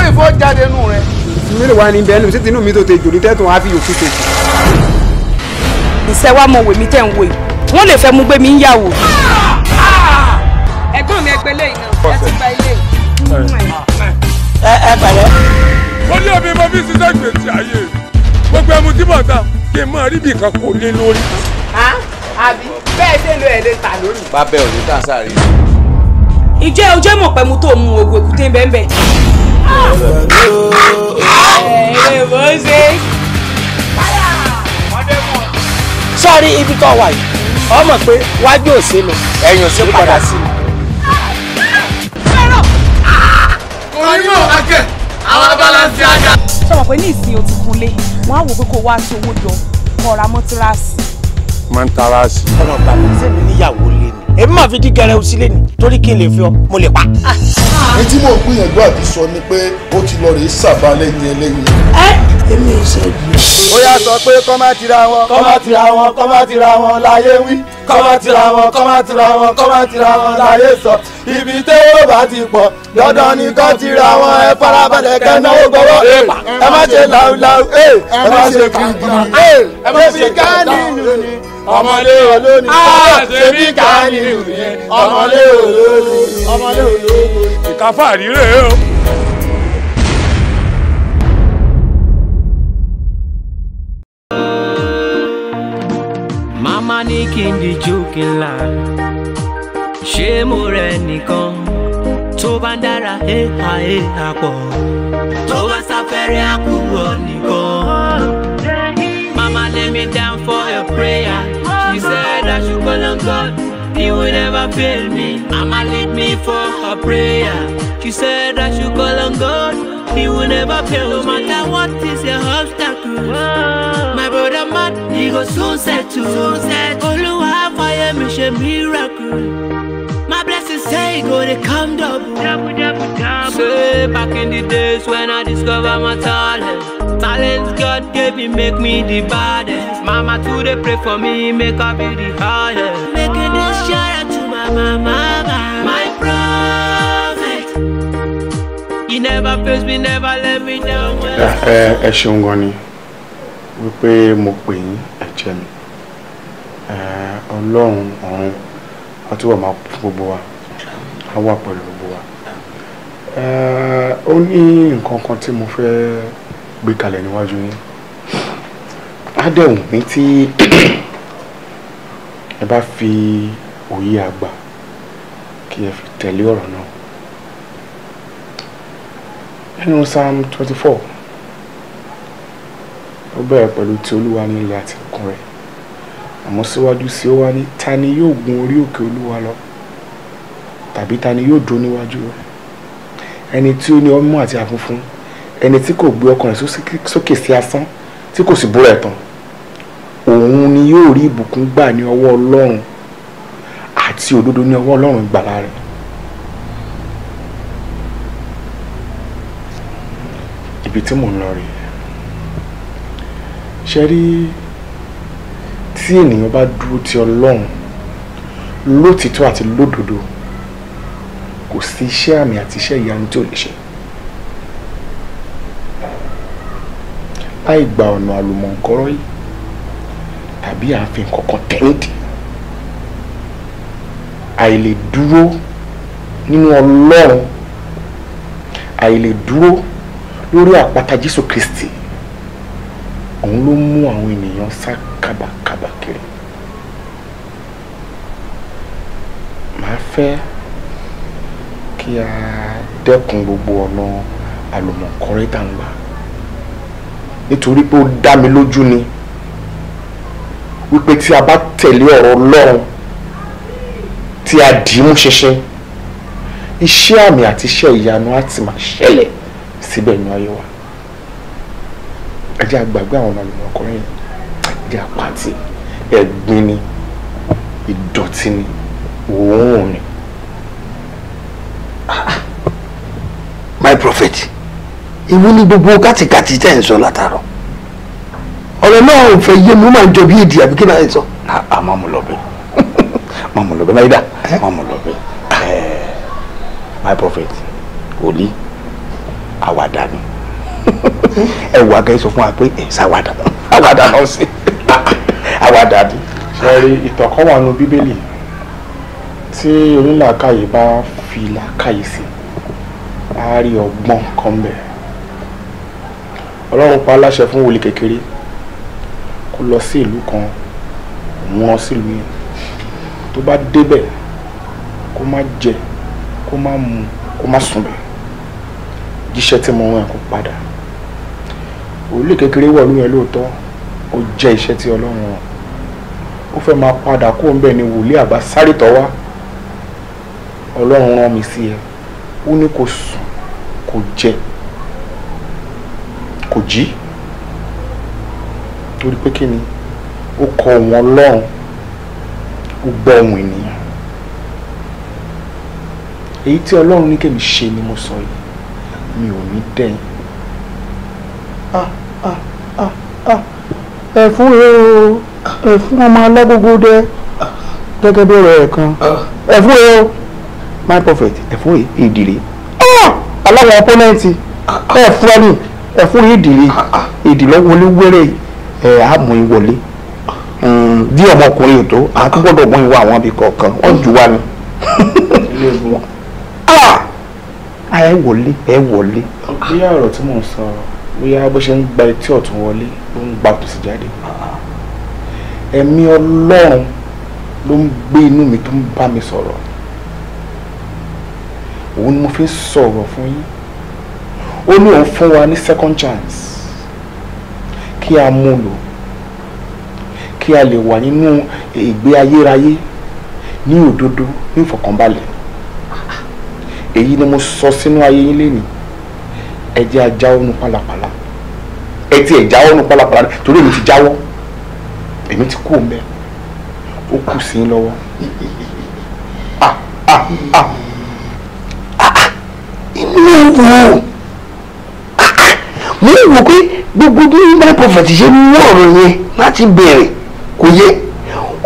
ìfọ́ jáde nù rẹ. Mi lè wá ní bẹ́ẹ̀ nù sí tinú mi tó te jòlí tẹ́tùn á fi yòókù tó. Ìṣẹ́ wa mọ̀ wèmí tẹ̀ ń wò yìí, wọ́n lè fẹ́ mú gbé mi ń yàwó. Ẹ̀gbọ́n mi ẹgbẹ́ lẹ́yìn náà, ẹ ti gba ilé. Ẹ pẹ̀lẹ́. Ó ní omi mo fi ṣiṣẹ́ gbèsè ayé gbogbo ẹmu tí bọ̀tà kí n máa rí ibì kan kò lé lórí. Àbí bẹ́ẹ̀ ṣe lo ẹ̀ lè tà lónìí. Bàbá ò ní tà sáré. Ìjẹ́ ojú mọ̀ pé mo tó mu oògùn èkúté bẹ́ẹ̀. Ẹ bó ṣe. Sọ́ọ́rí ibi tó wà yìí, ọ mọ̀ pé wájú ò sí lọ, ẹ̀yìn ò sí padà sí i. Onímọ̀ akẹ́, àwọn balance ajá. Ṣé o mọ̀ pé ní ìsìn o ti kunlé, wọ́n á wò pé kó wá aṣọ owó jọ kó ra mọ́tíráàsì. Máa ń tara sí. Ọmọ bàbá sẹ́mi níyàwó lé ni. Èmi máa fi dí gẹrẹ sí lé ni torí kí n lè fi ọ, mo lè pa. Ní tí mò ń gbìyànjú àti sọ ni pé ó ti lọ rèé sàbá lẹ́yìn ẹlẹ́yìn. Ẹ èmi ò ṣe bí. Ó yá sọ pé kọ́ má tira wọn. Kọ́ má tira wọn, kọ́ má tira wọn láyé wí. Kọ́ má tira wọn, kọ́ má tira wọn, kọ́ má tira wọn láyé sọ. Ibi tẹ́wọ́ bá ti pọ̀, dandan ni kọ́ tira wọn. Ẹ farabalẹ̀ kẹ́ náwó gbọ́wọ́. Ẹ má ṣe làwùlàwù, ẹ má ṣe kìrìkìrì, ẹ má ṣe ká nínú ni. Ọmọlé olóni. Ṣebí ká nínú ni. Ọmọlé olóni. Ọmọlé olóni. Ìkáfà rírè o. Mama ní kí n díjú kí n là, ṣé mo rẹ̀ nìkan tó bá ń dára éha éha pọ̀ tó bá sáfẹ́rẹ́ àkúwọ̀ nìkan. Mama lay me down for a prayer. She said I should call on God, he will never fail me. Mama lead me for a prayer. She said I should call on God, he will never fail. No matter what is your obstacle, my brother man, he go soon settle. Olúwa fire me ṣe miracle. My blessings say go dey come double. Double, double, double. Say back in the days when I discover my talent. Talent God gave me make me the baddest. Mama too dey pray for me, make I be the highest. Making this shout out to my mama, my prophet. He never fails me, never let me down. Ẹ ṣeun gan ni wípé mo pè yín, ẹ jẹ́ mi. Ọlọ́run ọ̀run á túbọ̀ máa fún gbogbo wa, á wà pẹ̀lú gbogbo wa. Ó ní nǹkan kan tí mo fẹ́ gbé kalẹ̀ níwájú yín. Á dẹ̀ wù mí tí ẹ bá fi òye àgbà kí ẹ fi tẹ̀lé ọ̀rọ̀ náà. Nínú Psalm 24, ó bẹ̀rẹ̀ pẹ̀lú ti Olúwa ní ilẹ̀ àti ẹ̀kún rẹ̀. Àmọ́ síwájú sí ó wá ní ta ni yóò gun orí òkè Olúwa lọ? Tàbí ta ni yóò dúró níwájú rẹ̀? Ẹni tí ó ní ọmú àti àfunfun, ẹni tí kò gbé ọkàn rẹ̀ sókè sí asán, tí kò sì búra ẹ̀tàn. Òun ni yóò rí ìbùkún gbà ní ọwọ́ Ọlọ́run àti òdodo ní ọwọ́ Ọlọ́run ìgbàlà rẹ̀. Ibi tí mò ń lọ rèé. Ṣé rí tí ènìyàn bá dúró ti Ọlọ́run lótìtọ́ àti lódodo, kò sí iṣẹ́ àmì àti iṣẹ́ ìyanu tí ò lè ṣe. Láì gba ọ̀nà àlùmọ̀ǹkọ́rọ́ yìí tàbí ààfin kankan tẹ̀lédì, àìlè dúró nínú Ọlọ́run, àìlè dúró lórí àpáta Jésù Kristi, òun ló mú àwọn ènìyàn sá kábàkábà kiri. Màá fẹ́ kí a dẹ́kun gbogbo ọ̀nà àlùmọ̀kọ́rẹ́ tá ń gbà, nítorí pé ó dá mi lójú ni wípé tí a bá tẹ̀lé ọ̀rọ̀ Ọlọ́run tí a dì í mú ṣinṣin, iṣẹ́ àmì àti iṣẹ́ ìyanu á ti máa ṣẹlẹ̀ síbẹ̀ nínú ayé wa. Ẹ jẹ́ a gbàgbé àwọn ọ̀nà àlùmọ̀kọ́rẹ́ yẹn, ẹ jẹ́ àpáàtì ẹ̀gbin ni, ìdọ̀tí ni, òórùn ni. My prophet, ìwú ni gbogbo kátìkátì tẹ́ ń sọ látàárọ̀. Ọ̀rọ̀ náà ò fẹ́ yé mi, ó máa ń jọ bí èdè àbí kí náà ń sọ. Má mú lọ bẹ́ẹ̀, má mú lọ bẹ́ẹ̀, láyídá, má mú lọ bẹ́ẹ̀. My prophet, wòlíì, àwàdà ni. Ẹ wò akẹ́ sọ fún wa pé ẹ ṣàwàdà àwàdà náà sí àwàdà ni. Ṣe rí ìtàn kan wà nínú Bíbélì tí onílàákàyè bá fi làákàyè sí, á rí ọgbọ́n kan bẹ̀. Ọlọ́run pa aláṣẹ fún wòlíì kékeré kó lọ sí ìlú kan, wọ́n sílùú yẹn. Tó bá débẹ̀, kó má jẹ, kó má mu, kó má sùn bẹ̀, jíṣẹ́ tí mo rán ẹ kó padà. Wòlíì kékeré wọ̀lú yẹn lóòótọ́, ó jẹ́ iṣẹ́ tí Ọlọ́run rán. Ó fẹ́ máa padà kó ń bẹ̀ ni wòlíì àgbà sáré tọ̀ wá. Ọlọ́run rán mi sí ẹ, ó ní kó sùn, kó jẹ, kó jí. Torí pé kí ni? Ó kọ ohùn Ọlọ́run, ó gbọ́ ohùn ènìyàn. Èyí tí Ọlọ́run ní kèmí ṣe ni mo sọ yìí, mi ò ní dẹ̀yìn. Ẹ̀fún o, ẹ̀fún ọmọ alágbogbo dẹ gẹ́gẹ́ bí ọ̀rọ̀ ẹ̀ kan. Ẹ̀fún o, my prophet, ẹ̀fún ìdìrí. Aláwọ̀ opponent, ẹ̀fún ẹni, ẹ̀fún ìdìrí, ìdìlọ́ wọlé wẹ́rẹ́ ẹ̀ á mú ìwọlé. Bí ọmọkùnrin tó, a tún gbọ́dọ̀ mú ìwà àwọn ibì kọ̀ọ̀kan, wọ́n jù wá ni. Ẹ wọlé, ẹ wọlé. Bóyá ọ̀rọ̀ tí mò ń sọ, bóyá bó ṣe ń gba etí ọ̀tún wọlé ló ń gba tòsí jáde. Ẹ̀mí Ọlọ́run ló ń gbé inú mi tó ń bá mi sọ̀rọ̀. Òun ni mo fi ń sọ̀rọ̀ fún yín. Ó ní òun fún wa ní second chance kí a mú lò, kí a lè wà nínú ìgbé ayérayé ní òdodo, ní ìfọ̀kànbalẹ̀. Èyí ni mo sọ sínú ayé yín lénìí. Ẹ jẹ́ a jáwọ́ nú pálapàla. Ẹ ti ẹ̀ jáwọ́ nú pálapàla torí èmi ti jáwọ́, èmi ti kú òun bẹ́ẹ̀, ó kù sí yín lọ́wọ́. Inú wo mo wò pé gbogbo bí my prophet ṣe mú ọ̀rọ̀ yẹn láti bẹ̀rẹ̀ kò yẹ,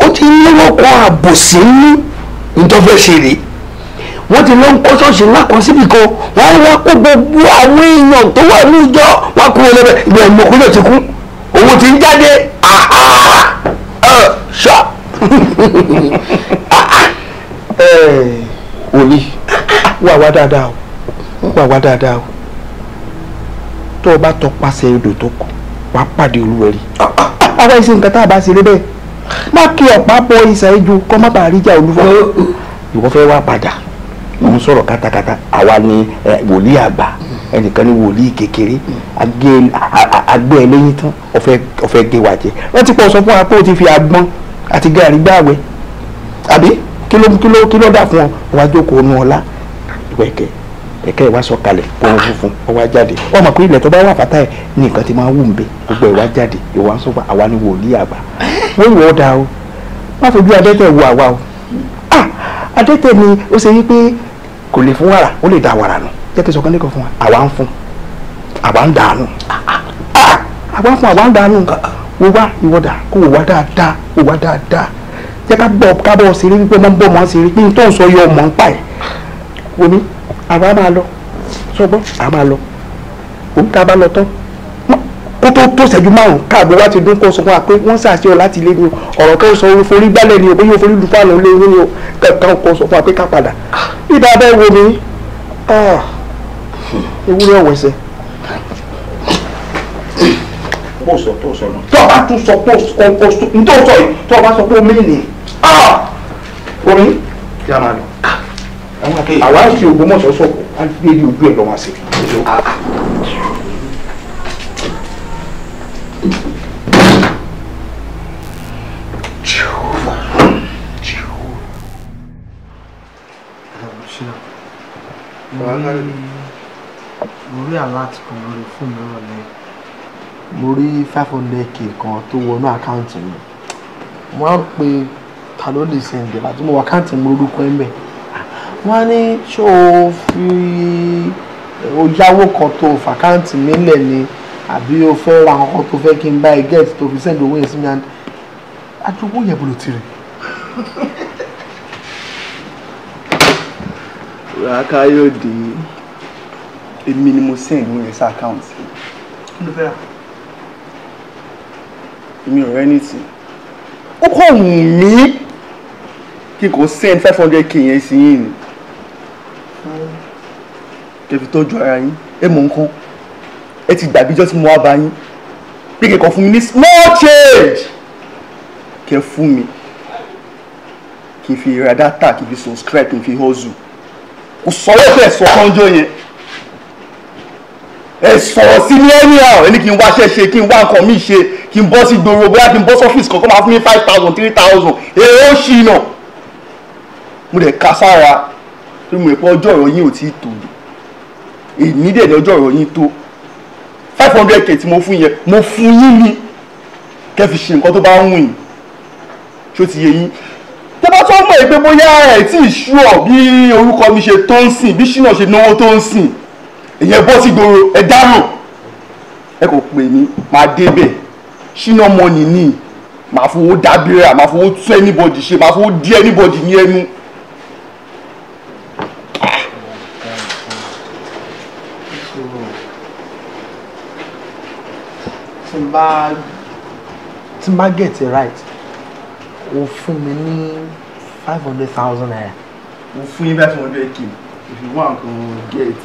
ó ti ní lọ́kọ̀ àbòsí ní ìtọ́fẹ́ ṣe rèé. Wọ́n ti lọ ń kọ́ ṣọ́ọ̀ṣì ńlá kan síbì kan, wọ́n wá kó gbogbo àwọn èèyàn tó wà ní ìjọ wọ́n kú wọlé bẹ́ẹ̀. Ìgbà ìmọ̀kúnlẹ̀ ti kú, owó ti ń jáde. Ṣá Wòlíì, wà wá dáadáa o, wà wá dáadáa o. Tó o bá tọpasẹ̀ odò tó kù, wàá pàdé Olúwẹ̀rí. Àwa ìṣe nǹkan tá a bá ṣe lébẹ̀, má kí ọ̀pá bọ ìsà ejò kọ́ má bàa ríjà olúfọ́. Ìwọ fẹ́ wá padà, mò ń sọ̀rọ̀ katakata. Àwa ni wòlíì àgbà, ẹnìkan ní wòlíì kékeré. Agbé ẹ lẹ́yìn tán, ọ̀fẹ́ gé wa jẹ. Wọ́n ti pọ̀ sọ fún wa pé o ti fi àgbọn àti gàrí gbààwẹ̀, àbí kí ló dà fún ọ? Wàá jókòó nu ọlá ìwẹ̀kẹ̀ ẹ̀kẹ́ ìwà sọ kalẹ̀ kóhun funfun ọwọ́ jáde. Wọ́n mọ̀ pé ilẹ̀ tó bá wà fàtà ẹ̀ ní nǹkan ti máa wù ń bẹ, gbogbo ìwà jáde. Ìwà ń sọ pé àwa ni wòlíì àgbà. Wọ́n ìwọ ọ̀dà o, má fojú adẹ́tẹ̀ wo àwa o. Adẹ́tẹ̀ ni ó ṣe wípé kò lè fún wàrà, ó lè da wàrà nù. Jẹ́ kí n sọ kan lẹ́kọ̀ọ́ fún wa, àwa ń fún, àwa ń dànù, àwa ń fún, àwa ń dànù. Wo wá ìwọ́dà kó wò wá dáadáa, wò wá dáadáa. Jẹ́ ká bọ̀ ká bọ̀ ṣeré wípé mọ́ ń bọ̀ mọ́ ṣeré pé n tó ń sọ yọ ọmọ ń pa ẹ̀. Wo mi, àwa máa lọ, sọgbọ́n, àwa máa lọ. Òun tá a bá lọ tán, kó tó ṣẹ́jú márùn-ún káàbọ̀ wá ti dún kó sọ fún wa pé wọ́n ṣàṣeyọ ọ láti ilé ni o. Ọ̀rọ̀ tó sọ forí gbálẹ̀ ni o, bóyá forí lu fáànù lé ní o, kankan kó sọ fún wa pé ká padà. Ibà bẹ́ẹ̀ wo mi, ewúrẹ́ ọ̀wẹ̀sẹ̀. Bó sọ tó sọ náà, tó o bá tún sọ pé o n tó sọ yìí, tó o bá sọ pé omi nì, omi kí a máa lọ. Àwa fi Ògbómọ̀ṣọ́ sọ̀kò, á gbé ní ojú ẹ̀ lọ́wọ́ sí i. Mo rí alert kan lórí fóònù mi rọ̀lẹ́. Mo rí 500k kan tó wọnú àkáǹtì mi. Mo á pe ta ló lè send ẹ̀ láti mo wọ àkáǹtì mi lórúkọ ẹ̀ mẹ́. Wọ́n á ní ṣé o fi o yáwó kan tó fàkáǹtì mi lẹ̀ ni àbí o fẹ́ ra nǹkan tó fẹ́ kí n bá ẹ get tó fi send owó yẹn sí mi. Àdúgbò yẹn bolo tirẹ̀. Rákáyọ̀dé, Èmi ni mo send owó yẹn sí account. Kí ló fẹ́ rà? Èmi ò rẹ́ anything. Ó kàn wù mí kí n kò send 500K yẹn sí yín ni. Kẹ́ fi tọ́jú ara yín. Ẹ mọ̀ nǹkan. Ẹ ti gbàgbé ijọ́ tí mo wá bá yín. Pé kẹ́kọ̀ọ́ fún mi ní small change. Kẹ́ fún mi. Kí n fi ra data, kí n fi subscribe, kí n fi hustle. Kò sọ̀rọ̀ fẹ́ sọ kánjọ́ yẹn. Ẹ sọ̀rọ̀ sí ní anyhow, ẹni kí n wáṣẹ́ ṣe, kí n wá nǹkan mi ṣe, kí n bọ́ sí gbòòrò, bóyá kí n bọ́ sọ́fíìsì kankan máa fún mi 5,000, 3,000, èrè ó ṣì nà. Mo dẹ̀ ka sára, torí mo rò pé ọjọ́ ọ̀rọ̀ yín ò tí ì tó. Èmi dẹ̀ ní ọjọ́ ọ̀rọ̀ yín tó. 500K tí mo fún yẹn, mo fún yín ni. Kẹ́ fi ṣe nǹkan tó bá ń wù yín. Ṣó ti yé yín? Tẹ́ bá tún mọ̀ pé bóyá ẹ̀ tí ì ṣúọ̀ bí orúkọ mi ṣe tó ń sìn, bí Ṣínà ṣe náwó tó ń sìn, ìyẹn bọ́ sí gbòòrò, ẹ dáràn. Ẹ kò pè mí, máa débẹ̀. Ṣínà money ni, màá fowó dábìrà, màá fowó tún anybody ṣe, màá fowó dí anybody ní ẹnu. Tí n bá get it right, o fún mi ní 500,000 naira. Mo fún yín 500K if you want to get.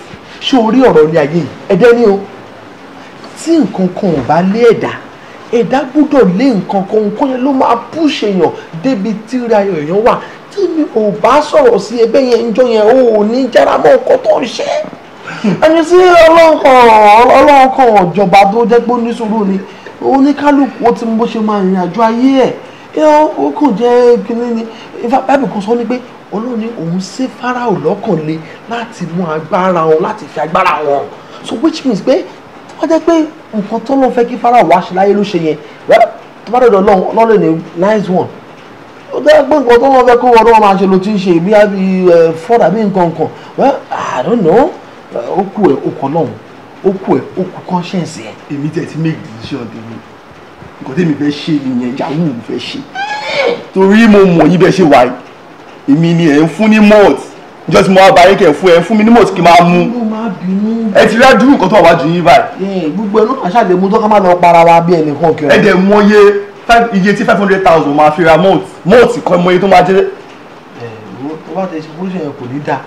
Ṣé o rí ọ̀rọ̀ ilé ayé yìí? Ẹ̀dẹ́ ni o. Tí nǹkan kan ò bá lé ẹ̀dá, ẹ̀dá gbọ́dọ̀ lé nǹkan kan, nǹkan yẹn ló máa push èèyàn débi tí rí ayọ̀ èèyàn wà. Tí mi ò bá sọ̀rọ̀ sí ẹbẹ́ yẹn ńjọ́ yẹn, o ò ní jára mọ́ nǹkan tó ń ṣe. Ẹni tí Ọlọ́run kan ọ̀jọ̀ba tó jẹ́ pé ó ní sùúrù ni, oníkálukú ó ti mọ bó ṣe máa rìnrìn àjò ayé ẹ̀. Ó kàn jẹ́ kínní ni. In fact, Bible kan sọ ní pé Ọlọ́run ní òun ṣe Fáráò lọ́kàn le láti mú agbára wọn, láti fi agbára wọn. So which means pé wọ́n jẹ́ pé nǹkan tó lọ́n fẹ́ kí Fáráò wá ṣe láyé ló ṣe yẹn. Well, tó bá dọ̀dọ̀ Ọlọ́run, Ọlọ́run ní nice one. Ó jẹ́ pé nǹkan tó lọ́n fẹ́ kó wọ́n máa ṣe ló ti ń ṣe bí i fraud àbí nǹkan kan. Well, I don't know. Ó kú ẹ̀, ó kọ́ lọ́hùn. Ó kú ẹ̀, ó kú conscience ẹ̀. Èmi tẹ̀ ti make decision tèmi. Nǹkan tèmi fẹ́ ṣe nìyẹn, yahoo mo fẹ́ ṣe. Torí mo mọ̀ yín bẹ́ẹ̀ ṣe wà yìí. Èmi ni ẹ̀ ń fún ní malt. Ìjọ tí mo wá bá yín kẹ̀ fún ẹ̀ ń fún mi ní malt kí n máa mú. Ẹ ti rí àdúrú nǹkan tó wà wájú yín báyìí. Gbogbo ẹnu àṣà lè mú tó ká má lọ para wa bí ẹnìkan kí ọ. Ẹ dẹ̀ mọ iye tí 500,000 máa fi ra malt. Malt kan mọ iye tó máa jẹ́. Tó bá tẹ ṣe fún ṣe yẹn kò ní dáa.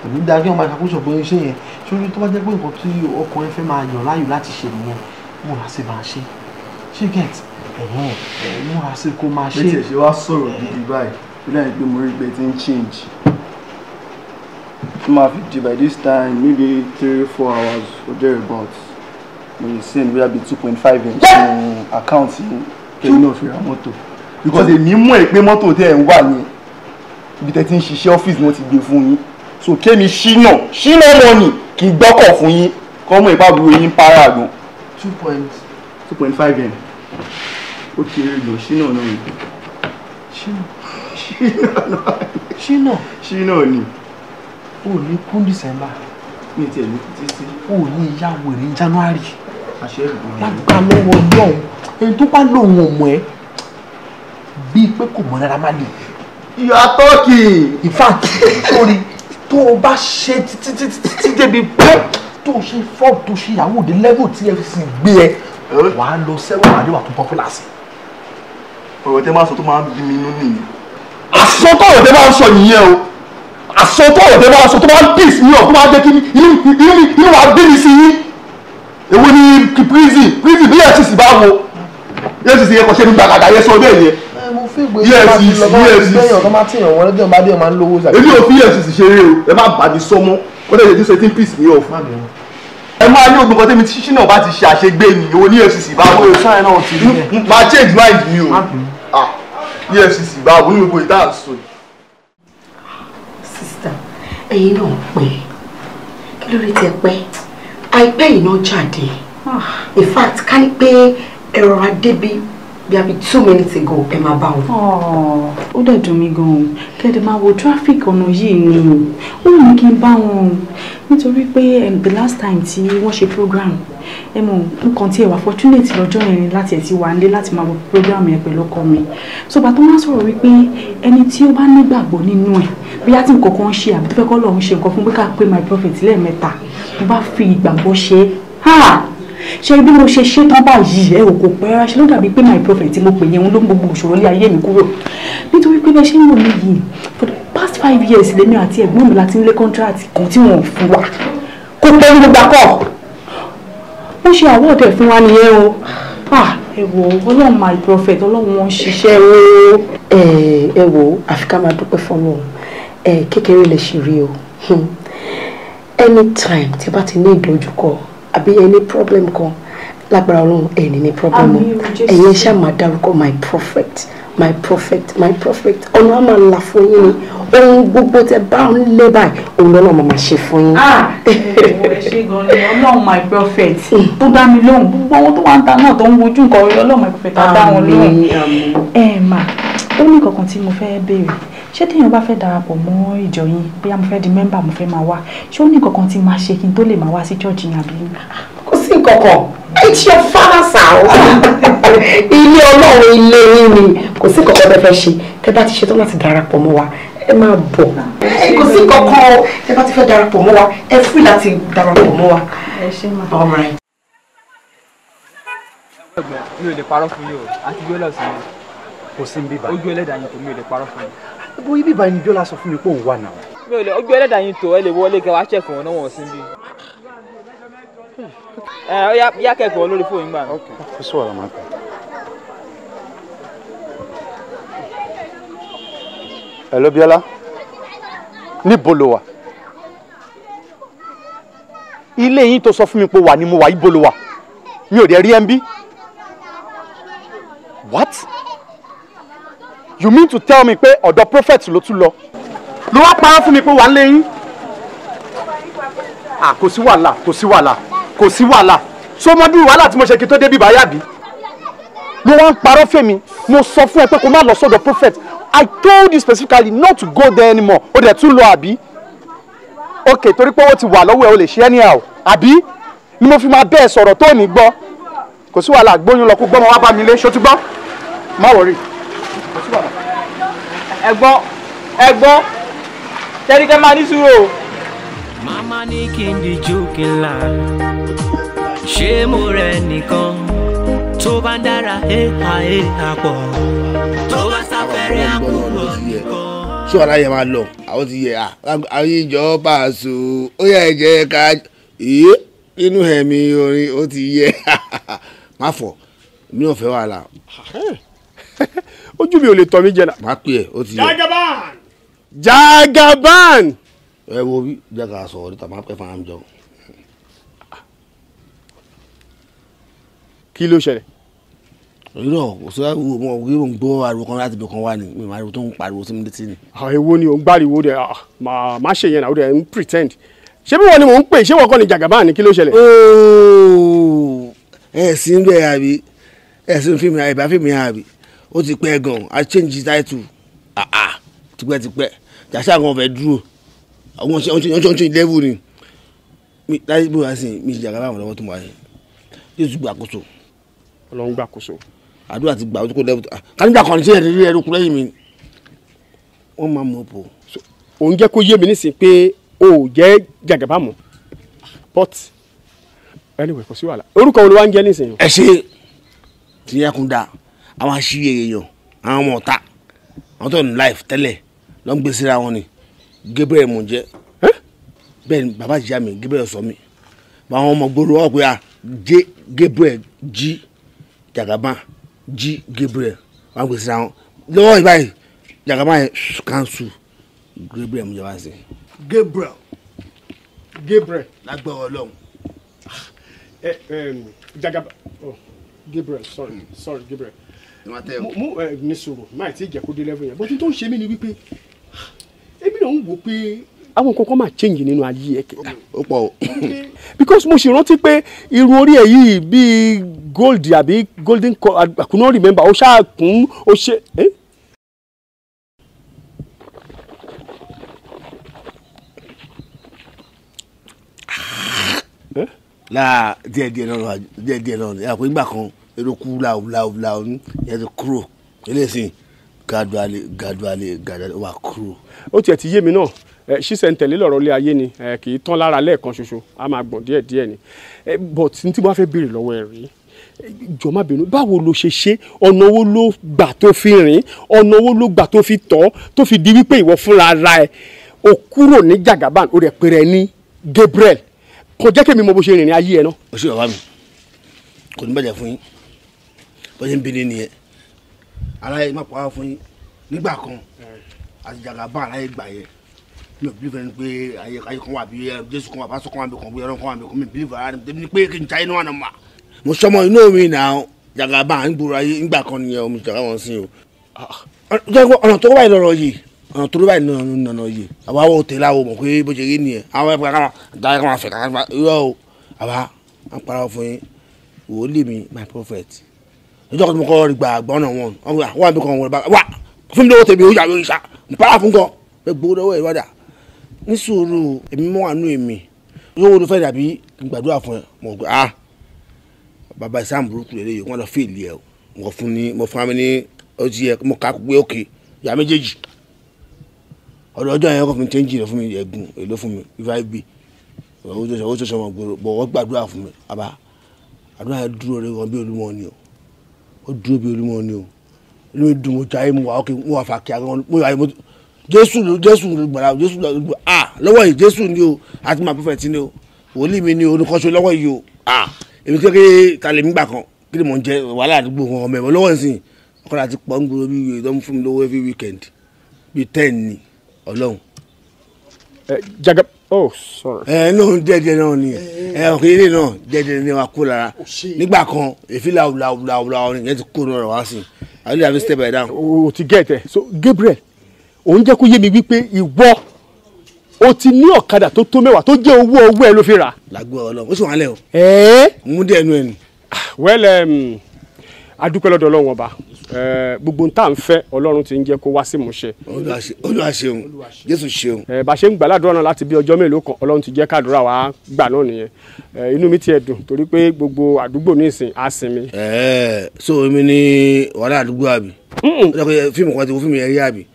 Kò ní dáa kí wọ́n máa ṣàkóso bóyá ṣe yẹn. Sórí tó bá jẹ́ pé nǹkan tí ọkùnrin fẹ́ máa yàn láàyò láti ṣe nìyẹn, múra sí máa ṣe. Ṣé get? Múra sí kó máa ṣe. Bí tiẹ̀ ṣe wá sọ̀rọ̀ gidi báyìí, ó dàbí pé mo rí pé ti ń change. Tó máa fi di by this time maybe 3-4 hours or thereabout. Mo lè send bóyá bí 2.5 m sínú account yín kẹ́mi náà fi ra mọ́tò. Because èmi mọ̀ ẹ́ pé mọ́tò tẹ́ ẹ̀ ń wà yẹn, ibi tẹ́ ti ń ṣiṣẹ́ ọ́fíìsì ni wọ́n ti gbé fún yín. So kémi Ṣínà money kì í gbọ́kọ̀ fún yín kọ́ mọ̀ ìpá àbúrò yín para gan. 2.5 m. Ó kéré gan, Ṣínà náà ni. Ṣínà. Ṣínà ni. O ní kún December. Mi tiẹ̀ ní kú títí. O ní ìyá wèrè ní January. Àṣẹ ìbò. Lágbà lọ́wọ́ Ọlọ́run, ẹni tó bá lòun ò mọ̀ ẹ́ bíi pé kò mọ̀ Naira Marley. You are talking. In fact, sorry, tó o bá ṣe títí títí débi pé tó o ṣe fraud tó ṣe ìyàwó òde level tí FCC gbé ẹ, wàá lọ sẹ́wọ̀n àdéhùn àtún popular sí. Ọ̀rọ̀ tẹ́ máa sọ tó máa ń bí mi inú nìyẹn. Àsọtọ̀ ọ̀rọ̀ tẹ́ máa ń sọ nìyẹn o. Àsọtọ̀ ọ̀rọ̀ tẹ́ máa ń sọ tó máa ń piss me off tó máa ń jẹ́ kí inú wa bí mi sí yín. Èwo ni prison bí EFCC bá wo EFCC yẹn kò ṣe ní gbàgàdà yẹn sọ bẹ́ẹ̀ yẹn. Mo fi ìgbé yẹn bá ti lọ bá ti gbẹ̀yàn tó máa tìyàn wọlé tí wọ́n bá dé máa ń lówó sàbí. Èmi ò fi EFCC ṣeré o, ẹ má bà mí sọmọ, kó tẹ̀lé tí sẹ́tí piss me off. Ẹ máa ní ogun kan tẹ́mi tí Ṣínà bá ti ṣe àṣegbé ni èwo ní EFCC bá wọ. Máa change mind mi o. EFCC bá wọ ní gbogbo ìta àṣọ. Sista, ẹ̀yin náà pẹ́, kí ló rí tẹ́ pẹ́? Àìpẹ́ yìí náà jáde. In fact, ká ní pé ẹ rọra débi Bí a bí 2 minutes ago, ẹ máa bá wọn. Ó dẹ̀ dùn mí gan-an. Kẹ́dẹ̀ máa wo traffic ọ̀nà yìí ni o. Ó wù mí kí n bá wọn nítorí pé the last time tí wọ́n ṣe program, ẹ mọ̀, nǹkan tí ẹ wà fortunate lọ́jọ́ yẹn ni láti ẹ̀ ti wà nílé láti máa wo program yẹn pẹ̀lú ọkọ mi. So bàtọ́ máa sọ̀rọ̀ wípé ẹni tí ó bá nígbàgbọ́ nínú ẹ̀, bóyá tí nǹkan kan ń ṣe àbí tó fẹ́ kọ́ lọ́run ṣe nǹkan fún, pé ká pé my prophet lẹ́ẹ̀mẹ́ta, mo bá fi ìgbàgbọ́ ṣe é, ṣe bí mo ṣe ṣe tán báyìí, ẹ ò kò pẹ́ rárá, ṣe ló dàbí pé my prophet tí mo pè yẹn, òun ló ń gbogbo ìṣòro ilé ayé mi kúrò. Nítorí pé bẹ́ẹ̀ ṣe ń wò mí yìí, for the past 5 years lèmi àti ẹ̀gbọ́n mi láti ń lé contract kan tí wọ́n fún wa. Kò pẹ́ ní gbogbo akọ́ wọ́n ṣe award ẹ̀ fún wa nìyẹn o. Ah, ẹ wò, Ọlọ́run my prophet, Ọlọ́run wọn ṣiṣẹ́ o. Ẹ wò, àfi ká máa dúpẹ́ fọ́lọ́run. Ẹ kékeré lè ṣe rí o. Anytime tí bá ti ní ìdojúkọ àbí any problem kan, lágbára Ọlọ́run, ẹ ní problem o. Ẹ̀yin ṣáà máa dárúkọ my prophet, my prophet, my prophet, ọ̀nà á máa là fún yín ni. Ohun gbogbo tẹ bá ń lé báyìí, òun lọ́nà máa ṣe fún yín. Ẹ ṣe gan ni. Ọlọ́run my prophet tó dá mi lóhùn, gbogbo àwọn tó wà ń ta náà tó ń wojú nǹkan rí, Ọlọ́run my prophet á dá wọn lóhùn. Ẹ mà ó ní kankan tí mo fẹ́ béèrè. Ṣé téèyàn bá fẹ́ darapọ̀ mọ́ ìjọ yín, bóyá mo fẹ́ di member, mo fẹ́ máa wá, ṣé ó ní kankan tí máa ṣe kí n tó lè máa wá sí church yín àbí? Kò sí nǹkankan. It's your father's house. Ilé Ọlọ́run, ilé yín ni. Kò sí nǹkankan tẹ́ fẹ́ ṣe. Tẹ́ bá ti ṣetán láti darapọ̀ mọ́ wa, ẹ máa bọ̀. Kò sí nǹkankan. Tẹ́ bá ti fẹ́ darapọ̀ mọ́ wa, ẹ free láti darapọ̀ mọ́ wa. Ẹ ṣé mà. All right. Mi ò lè parọ́ fún yín o, àti Bíọ́lá sí mi. Kò sí níbí báyìí. Ojú ẹlẹ́dàá yín tó, mi ò lè parọ́ fún yín. Bó ibi báyìí ni Bíọ́lá sọ fún mi pé òun wà náà. Mi ò lè, ojú ẹlẹ́dàá yín tó, ẹ lè wọlé kẹ wá check wọn náà, wọ́n sí níbí. Ẹ ó yá, kẹ́kọ̀ọ́ lórí fóònù gbà. Kò sí wàhálà, máa pẹ́. Hello Bíọ́lá, níbo lo wà? Ilé yín tó sọ fún mi pé wà ní mo wà, ibo lo wà? Mi ò dẹ̀ rí ẹ ń bí. What? You mean to tell me pé ọ̀dọ̀ prophet ló tún lọ? Ló wá parọ́ fún mi pé wà ń lé yín? Ah, kò sí wàhálà, kò sí wàhálà, kò sí wàhálà. So mo dúró wàhálà tí mo ṣe kí n tó débi báyà bí? Ló wá ń parọ́ fèmí. Mo sọ fún ẹ pé kó má lọ sọ́dọ̀ prophet. I told you specifically not to go there anymore. Ó dẹ̀ tún lọ àbí? Ok, torí pé owó ti wà lọ́wọ́ ẹ, o lè ṣe anyhow. Àbí? Ni mo fi máa bẹ́ẹ̀ sọ̀rọ̀ tó ní gbọ́. Kò sí wàhálà, gbóyún lọ kó gbọ́mọ wá bá mi lé, ṣó ti gbọ́? Má worry. Kò sí wàhálà. Ẹ̀gbọ́n, ẹ̀gbọ́n, tẹ́lifíkẹ́ máa ní sùúrù o. Màmá ní kí n díjú kí n là, ṣé mo rẹ̀ nìkan tó bá ń dára éha éha pọ̀ tó bá sáfẹ́rẹ́ àkúrò nìkan. Ṣé wàhálà yẹn máa lọ? Àwọn ti yẹ àwọn ìjọ Paso, ó yẹ ẹ jẹ́ ká ìyé nínú ẹ̀mí orin, ó ti yẹ má fọ̀, mi ò fẹ́ wàhálà. Ojú mi ò lè tọ́ mi jẹ náà. Má pè é, ó ti yẹ. Jagaban! Jagaban! Ẹ wo bí jẹ́ ká sọ̀rọ̀ níta, máa pẹ́ fún àmì jọ. Kí ló ṣẹlẹ̀? Irọ́, kò sí wo mo kí mo ń gbọ́ ariwo kan láti ibi kan wá ni, mi máa ariwo tó ń pariwo sí mi létí ni. Àwọn èwo ni ò ń gbáriwo dẹ? Máa ṣe yẹn náà, ó dẹ̀ ń pretend. Ṣé bí wọ́n ni mò ń pè? Ṣé wọ́n kọ́ ni Jagaban ni? Kí ló ṣẹlẹ̀? Ooo, ẹ sì ń bẹ àbí ẹ sì ń fíìmù àbí fíìmù àbí? Ó ti pẹ́ gan, a change title tipẹ́tipẹ́. Jàṣà kan fẹ́ dúró, àwọn ṣe wọ́n ṣe level ni láyé bí wọ́n ṣe mi ṣe Jagaban lọ́wọ́ tó wà yẹn, Jésù gbàkóso. Ọlọ́run gbàkóso. Àdúrà ti gbà, ó ti kó level káníjà kan ní ṣé ẹ̀rí ẹ̀rú kú lẹ́yìn mi, wọ́n máa mú ọ̀pọ̀. Òun jẹ́ kó yé mi nísìnyí pé o ò jẹ́ Jagaban mọ́, but anyway, kò sí wàhálà. Orúkọ wo ló wá ń jẹ́ nísìnyí? Ẹ ṣe tí yẹ kún dáa, àwọn aṣíye èèyàn, àwọn ọmọ ọ̀tá, àwọn tó ní life tẹ́lẹ̀ ló ń gbé síra wọn ni. Gabriel mò ń jẹ́. Bẹ́ẹ̀ ni bàbá ìyá mi Gabriel sọ mi, àwọn ọmọ gbòòrò wọ́n pé a J Gabriel G Jagaban G Gabriel, wọ́n gbé síra wọn lọ́wọ́ ìbáyìí. Jagaban yẹn cancel, Gabriel mò ń jẹ́ wá sí. Gabriel. Gabriel. Lágbára Ọlọ́run. Jagaban, oh Gabriel, sorry, sorry Gabriel, mo ẹ ní sùúrù, máì tí jẹ́ kó dé level yẹn. Bó tó ń ṣe mí ni wípé èmi náà ń wò pé Àwọn nǹkan kan máa change nínú ayé ẹ kẹ. Ó pọ̀ o. Because mo ṣì rántí pé irun orí ẹ yìí bíi gold àbí golden I could not remember, ó ṣáà kún ó ṣe. Láà díẹ̀ díẹ̀ náà, díẹ̀ díẹ̀ náà ẹ kò nígbà kan eruku láwùláwùláwù ní ẹ ti kúrò eléyìí gradually gradually gradually wà kúrò. Ó tiẹ̀ ti yé mi náà, ṣísẹ̀ ń tẹ̀lé lọ̀rọ̀ ilé ayé ni, kì í tán lára lẹ́ẹ̀kan ṣoṣo, a máa gbọ̀n díẹ̀ díẹ̀ ni. But ní tí mo bá fẹ́ béèrè lọ́wọ́ ẹ rí, jọ̀ọ́ má bínú, báwo lo ṣe ṣe, ọ̀nà wo ló gbà tó fi rìn, ọ̀nà wo ló gbà tó fi tọ́, tó fi di wípé ìwọ fúnra ara ẹ o kúrò ní Jagaban, o rẹ̀ pèrè ní Gabriel, kò jẹ́ kémi mọ bó ṣe rìnrìn ayé ẹ náà. O ṣe bàbá mi, kò ní bàjẹ́ fún yín, bó ṣe ń bí ní nìyẹn, aláyé má pàwọ́ fún yín nígbà kan àti Jagaban aláyé gbà yẹn, mi ò bílífẹ̀ ni pé ayé kan wà bí Jésù kan wà, pásọ kan wà bí kan bí ọlọ́run kan wà bí kan, mi bílífẹ̀ ara ni pé kí n ta inú àná mà. Mo sọmọ inú mi nà Jagaban ń gbòòrò ayé nígbà kan nìyẹn, omi Jagaban sí o. Ọ̀nà tó wáyé lọ́rọ̀ yìí, ọ̀nà tó báyìí nọ̀nà yìí, àwa wo tẹ̀lé àwọn mọ̀ pé bó ṣe rí nìyẹn, àwọn ẹ̀fọ́ kára dáa kára fẹ̀ kára irọ́ o, àwa ń para fún yín, wòlíì mi my prophet. Ìjọ kan tí mo kọ́ rí gbà àgbà ọ̀nà wọn, wọ́n àbí kan wọ́n wá fún mi lówó tèmi ó yà lórí sá, ń para fún gan, pé gbowó lọ́wọ́ ẹ̀ wádà. Ní sùúrù èmi mọ́ àánú èmi, yóò ló fẹ́ dàbí gbàdúrà fún ẹ, mo gbà á bàbá ìsáàmù burúkú lè léyìí, wọ́n lọ fèèlì ẹ̀, mo fún ní mo fún mi ní ó ti yẹ mo kà á pé òkè ìyá méjèèjì. Ọ̀dọ̀ ọjọ́ yẹn kò fi chẹ́ńjì rẹ̀ fún mi, ẹ̀gùn èlò fún mi 5B, owó tó sọmọ gbòòrò bọ̀ wọ́n gbàdúrà fún mi, àbá àdúrà yẹn dúró rẹ̀ gan bí Olúmọ ni o, ó dúró bí Olúmọ ni o, inú mi dùn, mo jayé, mo wà ókè, mo wà fàkíyà gan, mo wà mo Jésù Jésù gbàdá Jésù ah lọ́wọ́ yìí Jésù ni o, àti màá pẹ́fẹ́ tí ni o, wòlíì mi ni o, olùkọ́sọ lọ́wọ́ yìí o, ah èmi kékeré ta lè mí gbà kan kí ni mò ń jẹ wàhálà àdúgbò wọn ọmọ ẹ̀mọ́ lọ́wọ́ ìsìn ọkọ̀ àti pọ̀ ń gbòòrò bí ìwé tó ń fún mi lówó every weekend bíi 10 ni Ọlọ́run. Jaga oh sorry. Ẹ náà díẹ̀díẹ̀ náà ni ẹ ọkọ ilé náà díẹ̀díẹ̀ ni wàá kó lára nígbà kan èéfín làwùlàwùlàwùlà ọ̀rìn yẹn ti kó náà wá sí i àlejò àfi step by down. O ti get ẹ. So Gabriel, òun jẹ́ kó yé mi wípé ìwọ o ti ní ọ̀kadà tó tó 10 tó jẹ́ owó owó ẹ ló fi rà. Lágbó Ọlọ́run ó sì wà lẹ o. Ẹ̀ẹ́. Mú díẹ̀ nu ẹ̀ nù. Well, a dúpẹ́ lọ́dọ̀ Ọlọ́run ọba, gbogbo n tá à ń fẹ́ Ọlọ́run ti ń jẹ́ kó wá sí ìmúṣẹ. Olúwa ṣeun, Jésù ṣeun. Bá ṣe ń gbàládùra náà láti bí ọjọ́ mélòó kan, Ọlọ́run ti jẹ́ kádùrà wa gbà náà nìyẹn. Inú mi tiẹ̀ dùn torí pé gbogbo àdúgbò nísìn á sinmi. So èmi ni wàhálà àdúgbò àbí fíìmù kan ti wo fíìmù yẹn rí àbí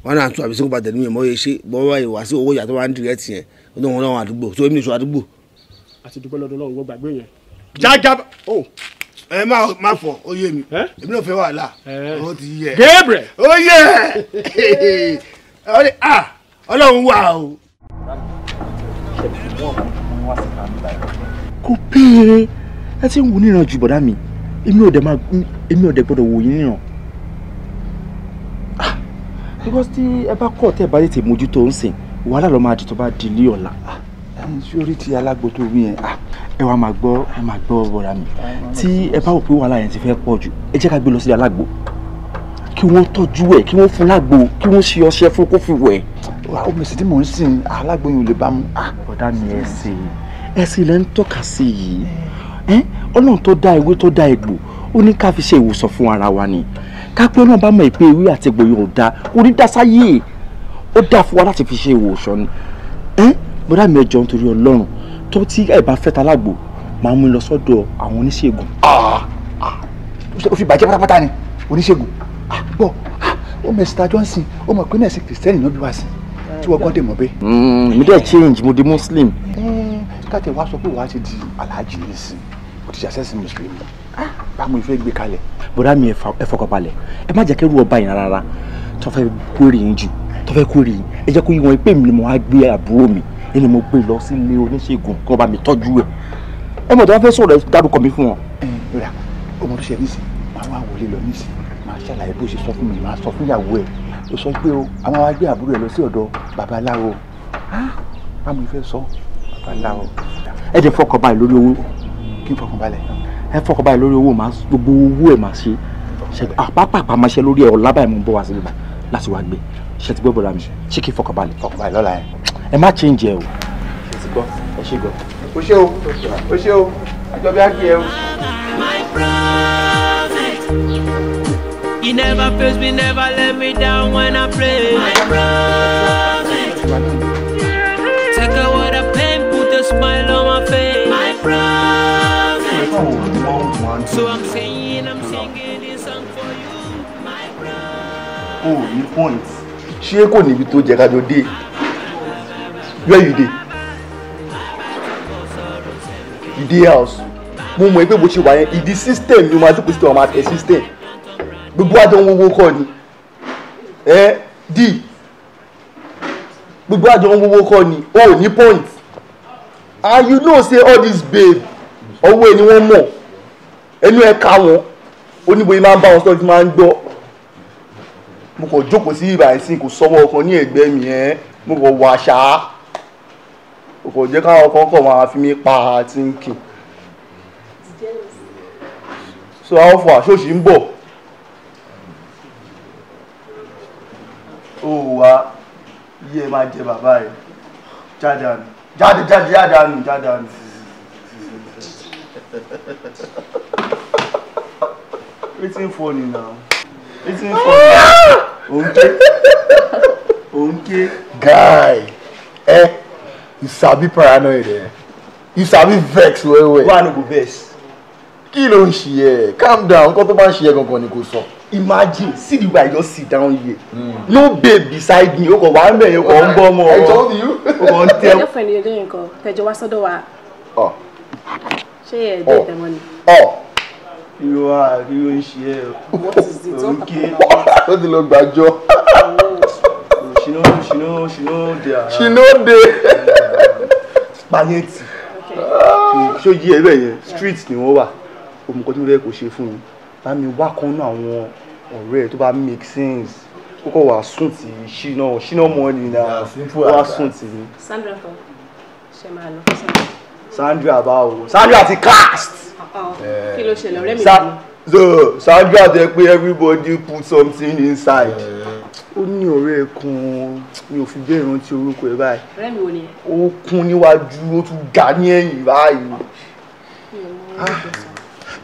wọn náà tún àbí sókè bàtẹ̀ ní ìmọ̀ ṣe bọ́ wáyé wá sí owó ìyàtọ̀ wá ń dirẹ́ tiẹ̀ ó ní wọn náà àdúgbò so èmi ní ìṣó àdúgbò. Àti dúpẹ́ lọ́dọ̀ Ọlọ́run, wọ́n gbàgbé yẹn. Jagaban oh ẹ má fọ ó yé mi, èmi náà fẹ́ wàhálà ó ti yẹ. Gabriel ó yẹ Ọlọ́run wà o. Kò péere ẹ ti ń wo níran ju bọ̀dá mi, èmi ò dẹ̀ gbọ́dọ̀ wò yín níran because tí ẹ bá kọ̀ tẹ́ ẹ bá tètè mójútó ń sìn wàhálà ló máa di tó bá di ilé ọ̀la. Sórí ti alágbo tó wí yẹn. Ẹ wá máa gbọ́, ẹ máa gbọ́ bọ̀dá mi, tí ẹ bá wò pé wàhálà yẹn ti fẹ́ pọ̀ jù, ẹ jẹ́ ká gbé lọ sí alágbo kí wọ́n tọ́jú ẹ̀, kí wọ́n fún lágbo, kí wọ́n ṣe ọṣẹ fún kó fi wẹ̀. Omi sì tí mò ń sìn alágbo yẹn ò lè bá mu. Bọ̀dá mi ẹ̀sìn lẹ́ ń tọ́ka sí yìí, Ọlọ́run tó dá ewé tó dá egbò ó ní ká fi ṣe ìwòsàn fún ara wa ni, ká pé Ọlọ́run bá mọ̀ pé ewé àti egbò yóò dá onídàásáyé ó dá fún wa láti fi ṣe ìwòsàn ni. Bọ́dá mi ẹ jọ̀ọ́ nítorí Ọlọ́run, tó tí ẹ bá fẹ́ talágbo máa mú lọ sọ́dọ̀ àwọn oníṣègùn. Ó fi bàjẹ́ pátápátá ni oníṣègùn bọ́ ó mẹ́sìtá Johnson, ó mọ̀ pé nẹ́ẹ̀sì kìrìsìtẹ́nì náà bí wá sí tí wọ́n gbọ́dọ̀ mọ̀ bẹ́ẹ̀. Mi dẹ̀ change, mo di Muslim. Káàtẹ̀ wá sọ pé wàá ti di aláàjì nísìn, ó ti ṣàṣẹ́sìn mùsùlùmí, báwo ìfẹ́ gbé kalẹ̀. Bọ́dá mi ẹ fọkànbalẹ̀, ẹ má jẹ́ kẹ́rù ọba yẹn rárá tó fẹ́ kórè yín jù, tó fẹ́ kórè yín, ẹ jẹ́ kó yí wọn pé mi ni mo wá gbé àbúrò mi, ẹni mo gbé lọ sílé oníṣègùn kí wọ́n bá mi tọ́jú ẹ̀. Ẹ mọ̀ tó bá fẹ́ sọ̀rọ̀ ẹ dárúkọ mi fún wọn. Ẹ ọmọ tó ṣe nísìn máa wá wọlé lọ nísìn, máa ṣàlàyé bó ṣe sọ fún mi, máa sọ fún ìyàwó ẹ, ó sọ pé o a máa wá gbé àbúrò ẹ lọ sí ọ̀dọ̀ babaláwo. Báwo ni fẹ́ sọ babaláwo. Ẹ jẹ́ fọkànbalẹ̀ lórí owó. Kí n fọkànbalẹ̀. Ẹ fọkànbalẹ̀ lórí owó, máa gbogbo owó ẹ máa ṣe àpapàpà máa ṣe lórí ẹ ọ̀la báyìí mo ń bọ̀ wá síbí láti wá gbé. Ṣe ti gbọ́ bọ̀dá mi, ṣé kí n fọkànbalẹ̀. Fọkànbalẹ̀ lọ́la yẹn. Ẹ má change ẹ o. Ṣé ti gbọ́? Ẹ ṣé gan. O ṣé o, o ṣé o, àjọbí á kí ẹ o. My prophet, he never fails me, never let me down when I pray. My prophet, take away the pain, put a smile on my face. My prophet, so I'm saying, I'm singing this song for you. My prophet. Oh, ní point. Ṣé kò níbi tó jẹ́ kájọ dé? Where you dey? You dey house. Mo mọ̀ pé bó ṣe wà yẹn, ìdí system ni o máa jókòó sí tó máa tẹ system. Gbogbo àjọ ń wowó kọ́ ni. Ẹ d gbogbo àjọ ń wowó kọ́ ni. O ò ní point. And you know say all this babe, ọwọ́ ẹni wọ́n mọ̀. Ẹnu ẹ ká wọn. Oníboyè máa ń bá wọn sọ́ọ́ tí máa ń gbọ́. Mo kàn jókòó sí ibà ẹ̀sìn kò sọ́wọ́ ọkàn ní ẹ̀gbẹ́ mi ẹ́. Mo kàn wà ṣáá. Mo kàn jẹ́ káwọn kan kàn máa fi mí pa thinking. So how far? Ṣó ṣì ń bọ̀? Ó wá yí ẹ máa jẹ bàbá ẹ. Jáde àná. Jáde jáde jáde àná jáde àná. Wetin funny now? Wetin funny? Òǹké. Òǹké. Guy, eh, you sabi paranoid eh? You sabi vex well well. Why I no go vex? Kí ló ń ṣe ẹ́? Calm down, nǹkan tó bá ń ṣe ẹ́ gangan ni kò sọ. Imagine, see the way I just sit down here. No babe beside me, o kò wá ń bẹ̀ yẹn, o kò ń bọ́ ọmọ. I told you. O kò ń tẹ. Girlfriend yẹn lóyún nǹkan, tẹjọ wá sọ́dọ̀ wa. Ṣé ẹ dé tẹ̀wọ́n ni? Irú wa kí ló ń ṣe ẹ́ o? What is it? What happened? Ó ti lọ gbàjọ. She no dey around. She no dey. Spaghetti. Ṣó yí ẹ bẹ́ẹ̀ yẹn, street ni wọ́n wà. Òmùkọ́ tí mo fẹ́ kó ṣe fún mi. Bá mi wá kan náà àwọn ọ̀rẹ́ ẹ̀ tó bá make sense. Kókó wà sùn tì í ṣínà ṣínà money na wà sùn tì í. Sandra kan, ṣe máa lọ fún Sandra. Sandra báwo? Sandra ti cast. Kí ló ṣẹlẹ̀ ọ̀rẹ́ mi nìyí? So Sandra tẹ pé everybody put something inside. Ó ní ọ̀rẹ́ kan mi ò fi bẹ́ẹ̀ rántí orúkọ ẹ̀ báyìí. Ọ̀rẹ́ mi wo ni? Ó kún níwájú ó tún ga ní ẹ̀yìn báyìí.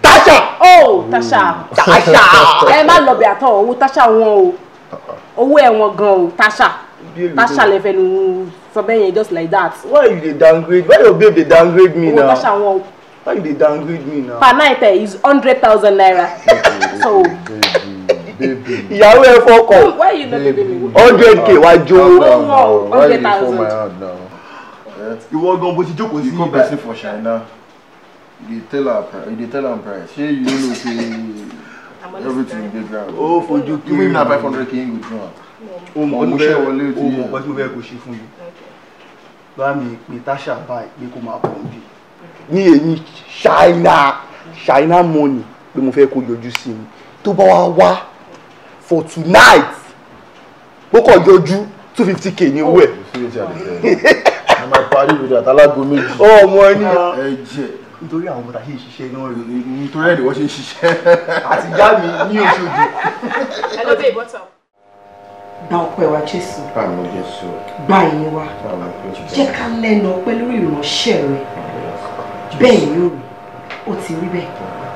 Tasha! Oh, Tasha! Tasha! Ẹ má lọ bẹ̀ àtọ̀ owó Tasha wọn o. Owó ẹ̀ wọn gan o, Tasha. Tasha lè fẹnu sọ bẹ́ẹ̀ yẹn just like that. Why you dey downgrade? Why your babe dey downgrade me now? Owó Tasha wọn o. Why you dey downgrade me now? Per night is 100,000 naira. So. Ìyàwó ẹ fọkàn. Why you no baby me? 100K wá jó. Owó 100,000. Ìwọ gan bó ti jókòó sí You come person for China. You dey tell her price. You dey tell am price. Shey you no know say everything dey ground. Ó fojú kiri. Even na 500K you go draw. O mọ̀ Mo ṣe wọlé o mọ̀ nǹkan tí mo fẹ́ kó ṣe fún mi. Bá mi pe Tasha báyìí pé kó máa bọ̀ níbí. Ní èyí China China money pé mo fẹ́ kó yọjú sí mi. Tó bá wá wá for tonight, ó kàn yọjú 250K ní owó ẹ̀. Na my padi with that alágo méjì. Ọmọ ẹni. Ẹ jẹ́. Nítorí àwọn ọmọ tá a ṣe ń ṣiṣẹ́ náà rèé. Nítorí ẹ̀ ni wọ́n ṣe ń ṣiṣẹ́. Àti ìyá mi ní Òṣogbo. Hello babe, what's up? Gba ọpẹ́ wa Jésù. Àmín Jésù. Gba ìyìn wa. Jẹ́ ká lẹ́nu ọpẹ́ lórí ìránṣẹ́ rẹ. Bẹ́ẹ̀ ni ó rí. Ó ti rí bẹ́ẹ̀.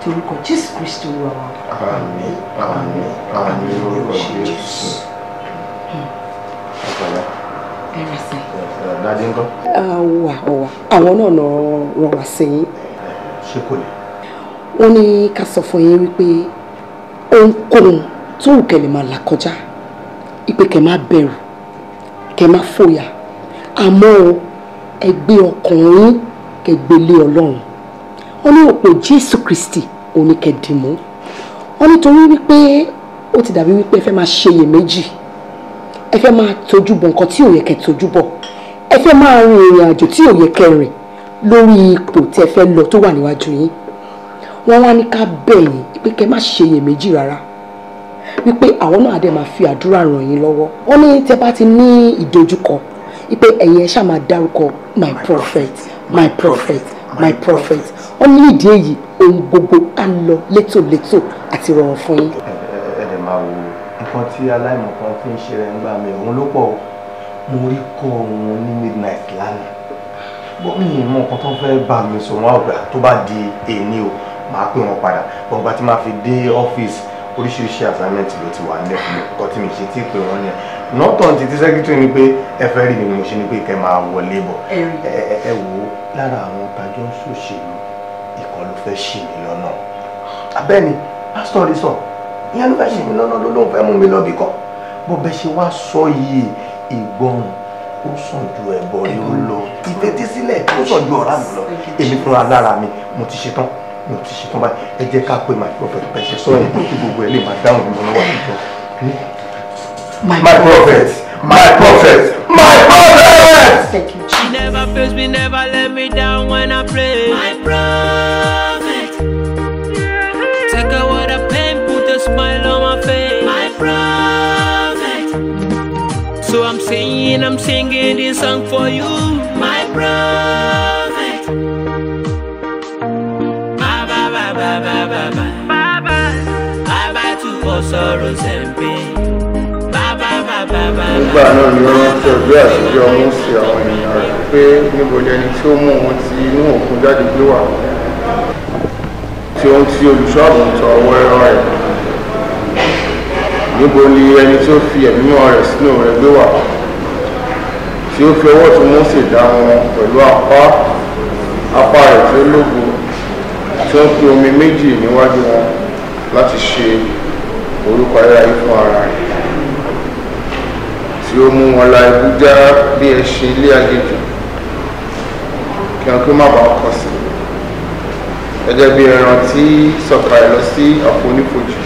Torúkọ Jésù Kristi Olúwa wa. Àmín, àmín, àmín lórúkọ Jésù. Ẹ rà sí. Dádì ńkọ́? Wà ọ̀wà. Àwọn náà nà ràn wá sí yín. Ṣé kò lè? Wọ́n ní ká sọ fún yín wípé ohunkóhun tó wù kẹ́ lè máa là kọjá, ìpè kẹ́ má bẹ̀rù, kẹ́ má fòyà, àmọ́ ẹ gbé ọkàn yín kẹ́ gbé lé Ọlọ́run. Wọ́n ní òpó Jésù Kristi òun ni kẹ́ dì mú. Wọ́n nítorí wípé ó ti dàbí wípé ẹ fẹ́ máa ṣe iyèméjì, ẹ fẹ́ máa tójú bọ̀ nǹkan tí ò yẹ kẹ́ tójú bọ̀, ẹ fẹ́ máa rin ìrìn àjò tí ò yẹ kẹ́ rìn lórí ipò tí ẹ fẹ́ lọ tó wà níwájú yín. Wọ́n wá ní ká bẹ̀ yín pé kẹ́ má ṣe iyèméjì rárá, wípé àwọn náà dẹ̀ máa fi àdúrà ràn yín lọ́wọ́. Wọ́n ní tẹ́ bá ti ní ìdojúkọ wípé ẹ̀yin ẹ ṣáà máa dárúkọ my prophet, my prophet, my prophet. Wọ́n ní ìdí èyí ohun gbogbo á lọ létòlétò àti rọrùn fún yín. Ẹ dẹ̀ máa wo nǹkan tí aláìmọ̀kan fi ń ṣe rẹ̀ ń gbà mí, òun ló pọ̀ o. Mo rí kọ́ wọn ní midnight lánàá. Bọ́ mi ì mọ nǹkan tó fẹ́ bá mi sọ wọn àgbà tó bá di èní o, màá pè wọn padà. Bọ̀ǹgbà tí màá fi dé ọ́fíìsì, oríṣiríṣi assignment ló ti wà nílẹ̀ fún mi. Nǹkan tí mi ṣe tí pé wọ́n ní ẹ̀. Nọ́tàn ti tí secretary ni pé ẹ fẹ́ rí mi ni mo ṣe ni pé kẹ́ máa wọlé bọ̀. Ẹ wò ó, lára àwọn tajọ́ ń ṣòṣèlú, ìkan ló fẹ́ ṣì mí lọ́nà. Abẹ́ni, pásítọ̀ rí sọ, ìyẹn ló fẹ́ ṣì mí lọ́nà ló lóun fẹ́ mú mi lọ bìkan. Bó bẹ́ ṣe wá sọ yìí, ìgbọràn ó sàn ju ẹbọ yóò lọ. Ìfetísílẹ̀ ó sàn ju ọ̀rá mi lọ. Èmi fúnra lára mi, mo ti ṣetán, mo ti ṣetán báyìí. Ẹ jẹ́ ká pé my prophet bẹ́ẹ̀ ṣe sọ yẹn kí gbogbo ẹ̀ lè máa dáhùn ní mo lọ́wọ́ àtijọ́. My prophet, my prophet, my prophet! Thank you. She never fails me, never let me down when I pray. My prophet, take away the pain, put a smile on my face. My prophet, so I'm singing this song for you. My prophet. Bye bye bye bye bye bye bye. Bye bye. Bye bye to all sorrows and pain. Bye bye bye bye bye. Nígbà náà ni ó rántí ọjọ́ àtijọ́ Mósè àwọn ènìyàn rẹ̀ pé níbo ni ẹni tí ó mú wọn ti inú òkun jáde gbé wà, tí ó ń ti olùṣọ́ àgùntàn ọwọ́ ẹran rẹ̀. Níbo ni ẹni tí ó fi ẹ̀mí mímọ́ rẹ̀ sínú rẹ̀ gbé wà, tí ó fi ọwọ́ ọ̀tún Mósè dá wọn pẹ̀lú apá rẹ̀ tí ó lógo, tí ó ń pín omi méjì níwájú wọn láti ṣe orúkọ ayérayé fún ara rẹ̀, tí ó mú wọn la ibú já bí ẹṣin ilé aginjù, kí wọn kí ó má bàa kọsẹ̀, gẹ́gẹ́ bí ẹran tí sọ̀kalẹ̀ lọ sí àfonífojì.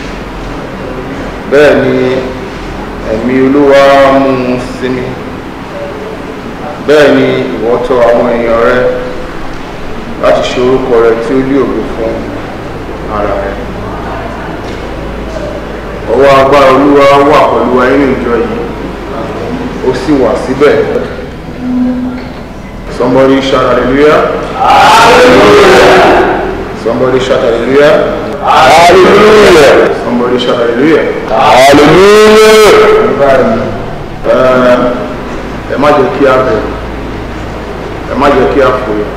Bẹ́ẹ̀ ni ẹ̀mí Olúwa mú un sinmi. Bẹ́ẹ̀ ni ìwọ tọ́ àwọn èèyàn rẹ láti ṣe orúkọ rẹ tí ó lé ògo fún ara rẹ. Ọwọ́ agbára Olúwa wà pẹ̀lú wa nínú ìjọ yìí, ó sì wà síbẹ̀. Somebody shout hallelujah. Hallelujah. Somebody shout hallelujah. Hallelujah. Somebody shout hallelujah. Hallelujah. Ẹ má jẹ́ kí a bẹ̀rù, ẹ má jẹ́ kí a fòyà,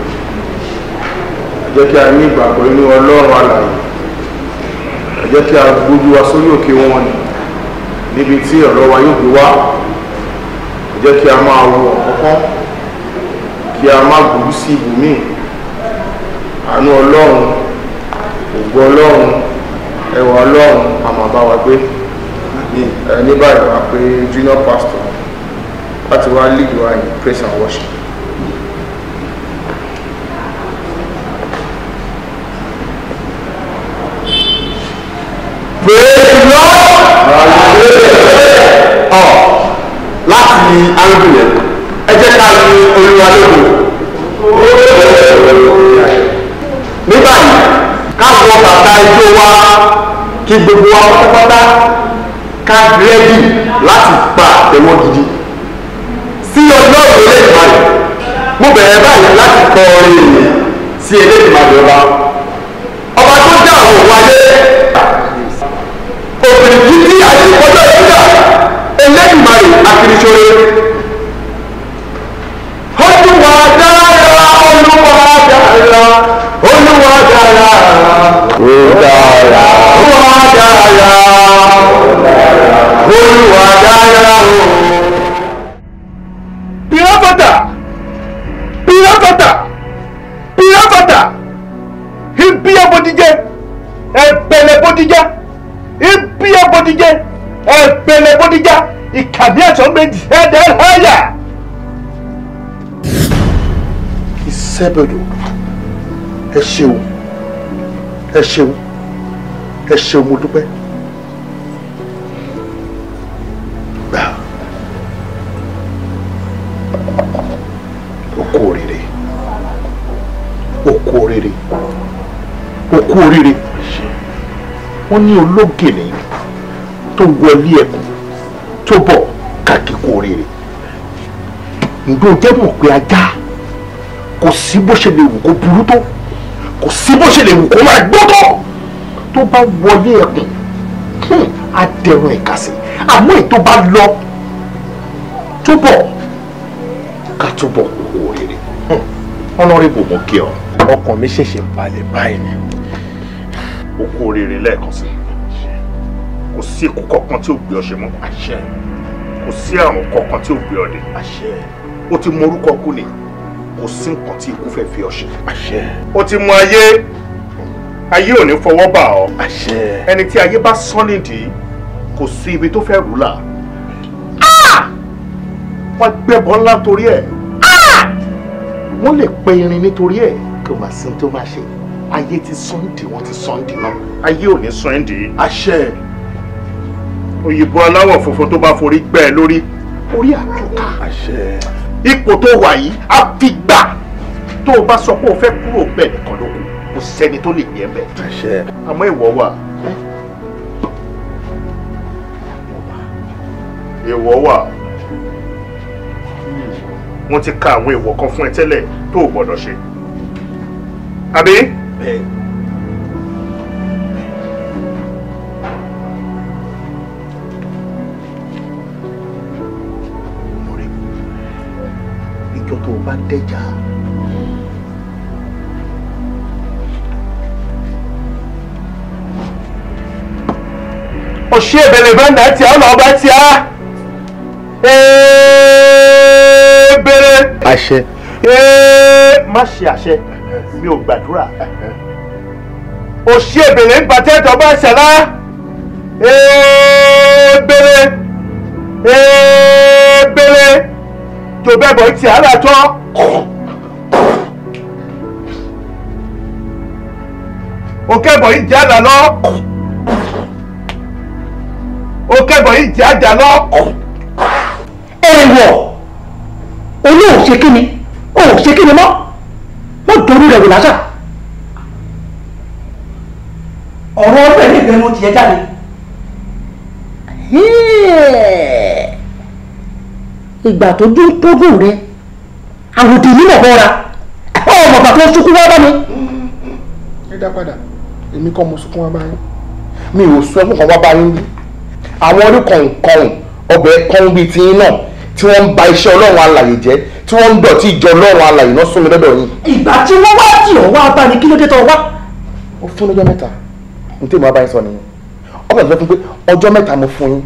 ẹ jẹ́ kí a ní ìgbàgbọ́ inú Ọlọ́run alààyè, ẹ jẹ́ kí a gbójú wa sórí òkè wọn ni níbi tí ọ̀rọ̀ wa yóò gbé wá. Ẹ jẹ́ kí a máa wo ọ̀kọ̀ọ̀kan, kí a má gbójú sí ibòmíì. Àánú Ọlọ́run, ògo Ọlọ́run, ẹwà Ọlọ́run a máa bá wa gbé. Ẹ ní báyìí wá pé junior pastor láti wá lead wa in praise and worship. Praise the Lord. Ọ láti áńgù yẹn, ẹ jẹ́ ká yin Olúwa lógo. Ní báyìí, ká wọ bàtà ijó wa kí gbogbo wa pátápátá ká rẹ́dì láti pa àtẹ́wọ́ gidi sí Ọlọ́run Elédùmarè. Mo bẹ̀rẹ̀ báyìí láti kọ orin ìyìn sí Elédùmarè ọba, ọba tó dá àwọn òun ayé, òbìrìkì tí ayé kọjá ìdíjà, Elédùmarè akiriṣore. Olúwa dára, Olúwa dára, Olúwa dára, ó dára, Olúwa dára, Olúwa dára o. Pirafata! Pirafata! Pirafata! Ibi abodijẹ, ẹ̀pẹ̀lẹ̀ bodijẹ, ibi abodijẹ, ẹ̀pẹ̀lẹ̀ bodijẹ, ìkàdí ẹ̀sọ́ méjì ẹ̀dẹ̀ ẹ̀yà. Ìṣẹ́bẹ̀dọ̀, ẹ ṣeun, ẹ ṣeun, ẹ ṣeun, mo dúpẹ́. Gbà. O kú oríire, o kú oríire, o kú oríire. Wọ́n ní ológìní tó wọlé ẹkùn tó bọ̀ kàkí kú oríire. Ǹjẹ́ o jẹ́ mọ̀ pé ajá kò sí bó ṣe lè wù kó burú tó, kò sí bó ṣe lè wù kó máa gbó tó, tó bá wọlé ẹkùn á dẹrùn ìkàsí, àmọ́ èyí tó bá lọ tó bọ̀ Àtúbọ̀ kú oríire. Honorable, mo kí ọ. Ọkàn mi ṣẹ̀ṣẹ̀ balẹ̀ báyìí ni. O kú oríire lẹ́ẹ̀kan sí. Kò sí ikú kankan tí ó gbé ọ ṣe mọ́. Àṣẹ. Kò sí àrùn kankan tí ó gbé ọ dé. Àṣẹ. O ti mọ orúkọ kú ni. Kò sí nǹkan tí ikú fẹ́ fi ọ ṣe. Àṣẹ. O ti mọ ayé. Ayé ò ní fọwọ́ bà ọ́. Àṣẹ. Ẹni tí ayé bá sán nídìí, kò sí ibi tó fẹ́ rúlà. Wọ́n gbẹ́bọ ńlá torí ẹ̀. Wọ́n lè pe irin nítorí ẹ̀. Kò má sí tó máa ṣe. Ayé ti sọ́ndì, wọ́n ti sọ́ndì náà. Ayé ò ní sọ́ndì. Àṣẹ. Òyìnbó aláwọ̀ funfun tó bá forí gbẹ́ ẹ lórí, orí àtúkà. Àṣẹ. Ipò tó wà yìí, á fi gbà. Tó o bá sọ pé o fẹ́ kúrò bẹ́ẹ̀ nìkan ló kù, kò sẹ́ni tó lè gbé ẹ bẹ́ẹ̀. Àṣẹ. Àmọ́ ìwọ wà. Ìwọ wà. Wọ́n ti ka àwọn èèwọ̀ kan fún ẹ tẹ́lẹ̀ tó o gbọ́dọ̀ ṣe. Àbí? Bẹ́ẹ̀. Ìjọ tó o bá dẹ́jà. Ọ̀ṣẹ́ ìbẹ̀lẹ̀ bá ń dà tí a ọ̀nà ọba tí a. Ebere. Àṣẹ. Má ṣe àṣẹ, mi ò gbàdúrà. Òṣì èbèrè ń bàtẹ́ tó bá ṣẹlá. Ebere. Ebere. Tó bẹ́ẹ̀ bọ̀ tí a rà tọ́. Òkè bọ̀ yìí jẹ́ àlà lọ. Òkè bọ̀ yìí jẹ́ àjà lọ. Èèwọ̀ olóò ṣe kí ni ó ṣe kí ni mọ́ wọ́n dorí rẹ̀ wò lásà. Ọ̀rọ̀ ọ̀rọ̀ ẹ̀ ní ìgbẹ́nu tiẹ̀ jáde. Ìgbà tó dún tó gùn rẹ àwòdì nímọ̀ bọ́ra ọmọ bàbá tó sunkún wá bá mi. Ẹ dá padà, èmi kọ́ mo sunkún wá bá yín, mi ò sọ ẹkún kan wá bá yín bí. Àwọn orí kọ̀ọ̀kan ọbẹ̀ kan bíi tiyín náà tí wọ́n ń ba iṣẹ́ Ọlọ́run alàyè jẹ́, tí wọ́n ń dọ̀tí ìjọ Ọlọ́run alàyè náà sún mi lọ́dọ̀ yín. Ìgbà tí wọ́n wá tì ọ́ wá bá ní kí ló dé tó wá. Ó fún lọ́jọ́ mẹ́ta, n tí mo bá yín sọ nìyẹn. Ọkàn tó fún pé ọjọ́ mẹ́ta mo fún yín,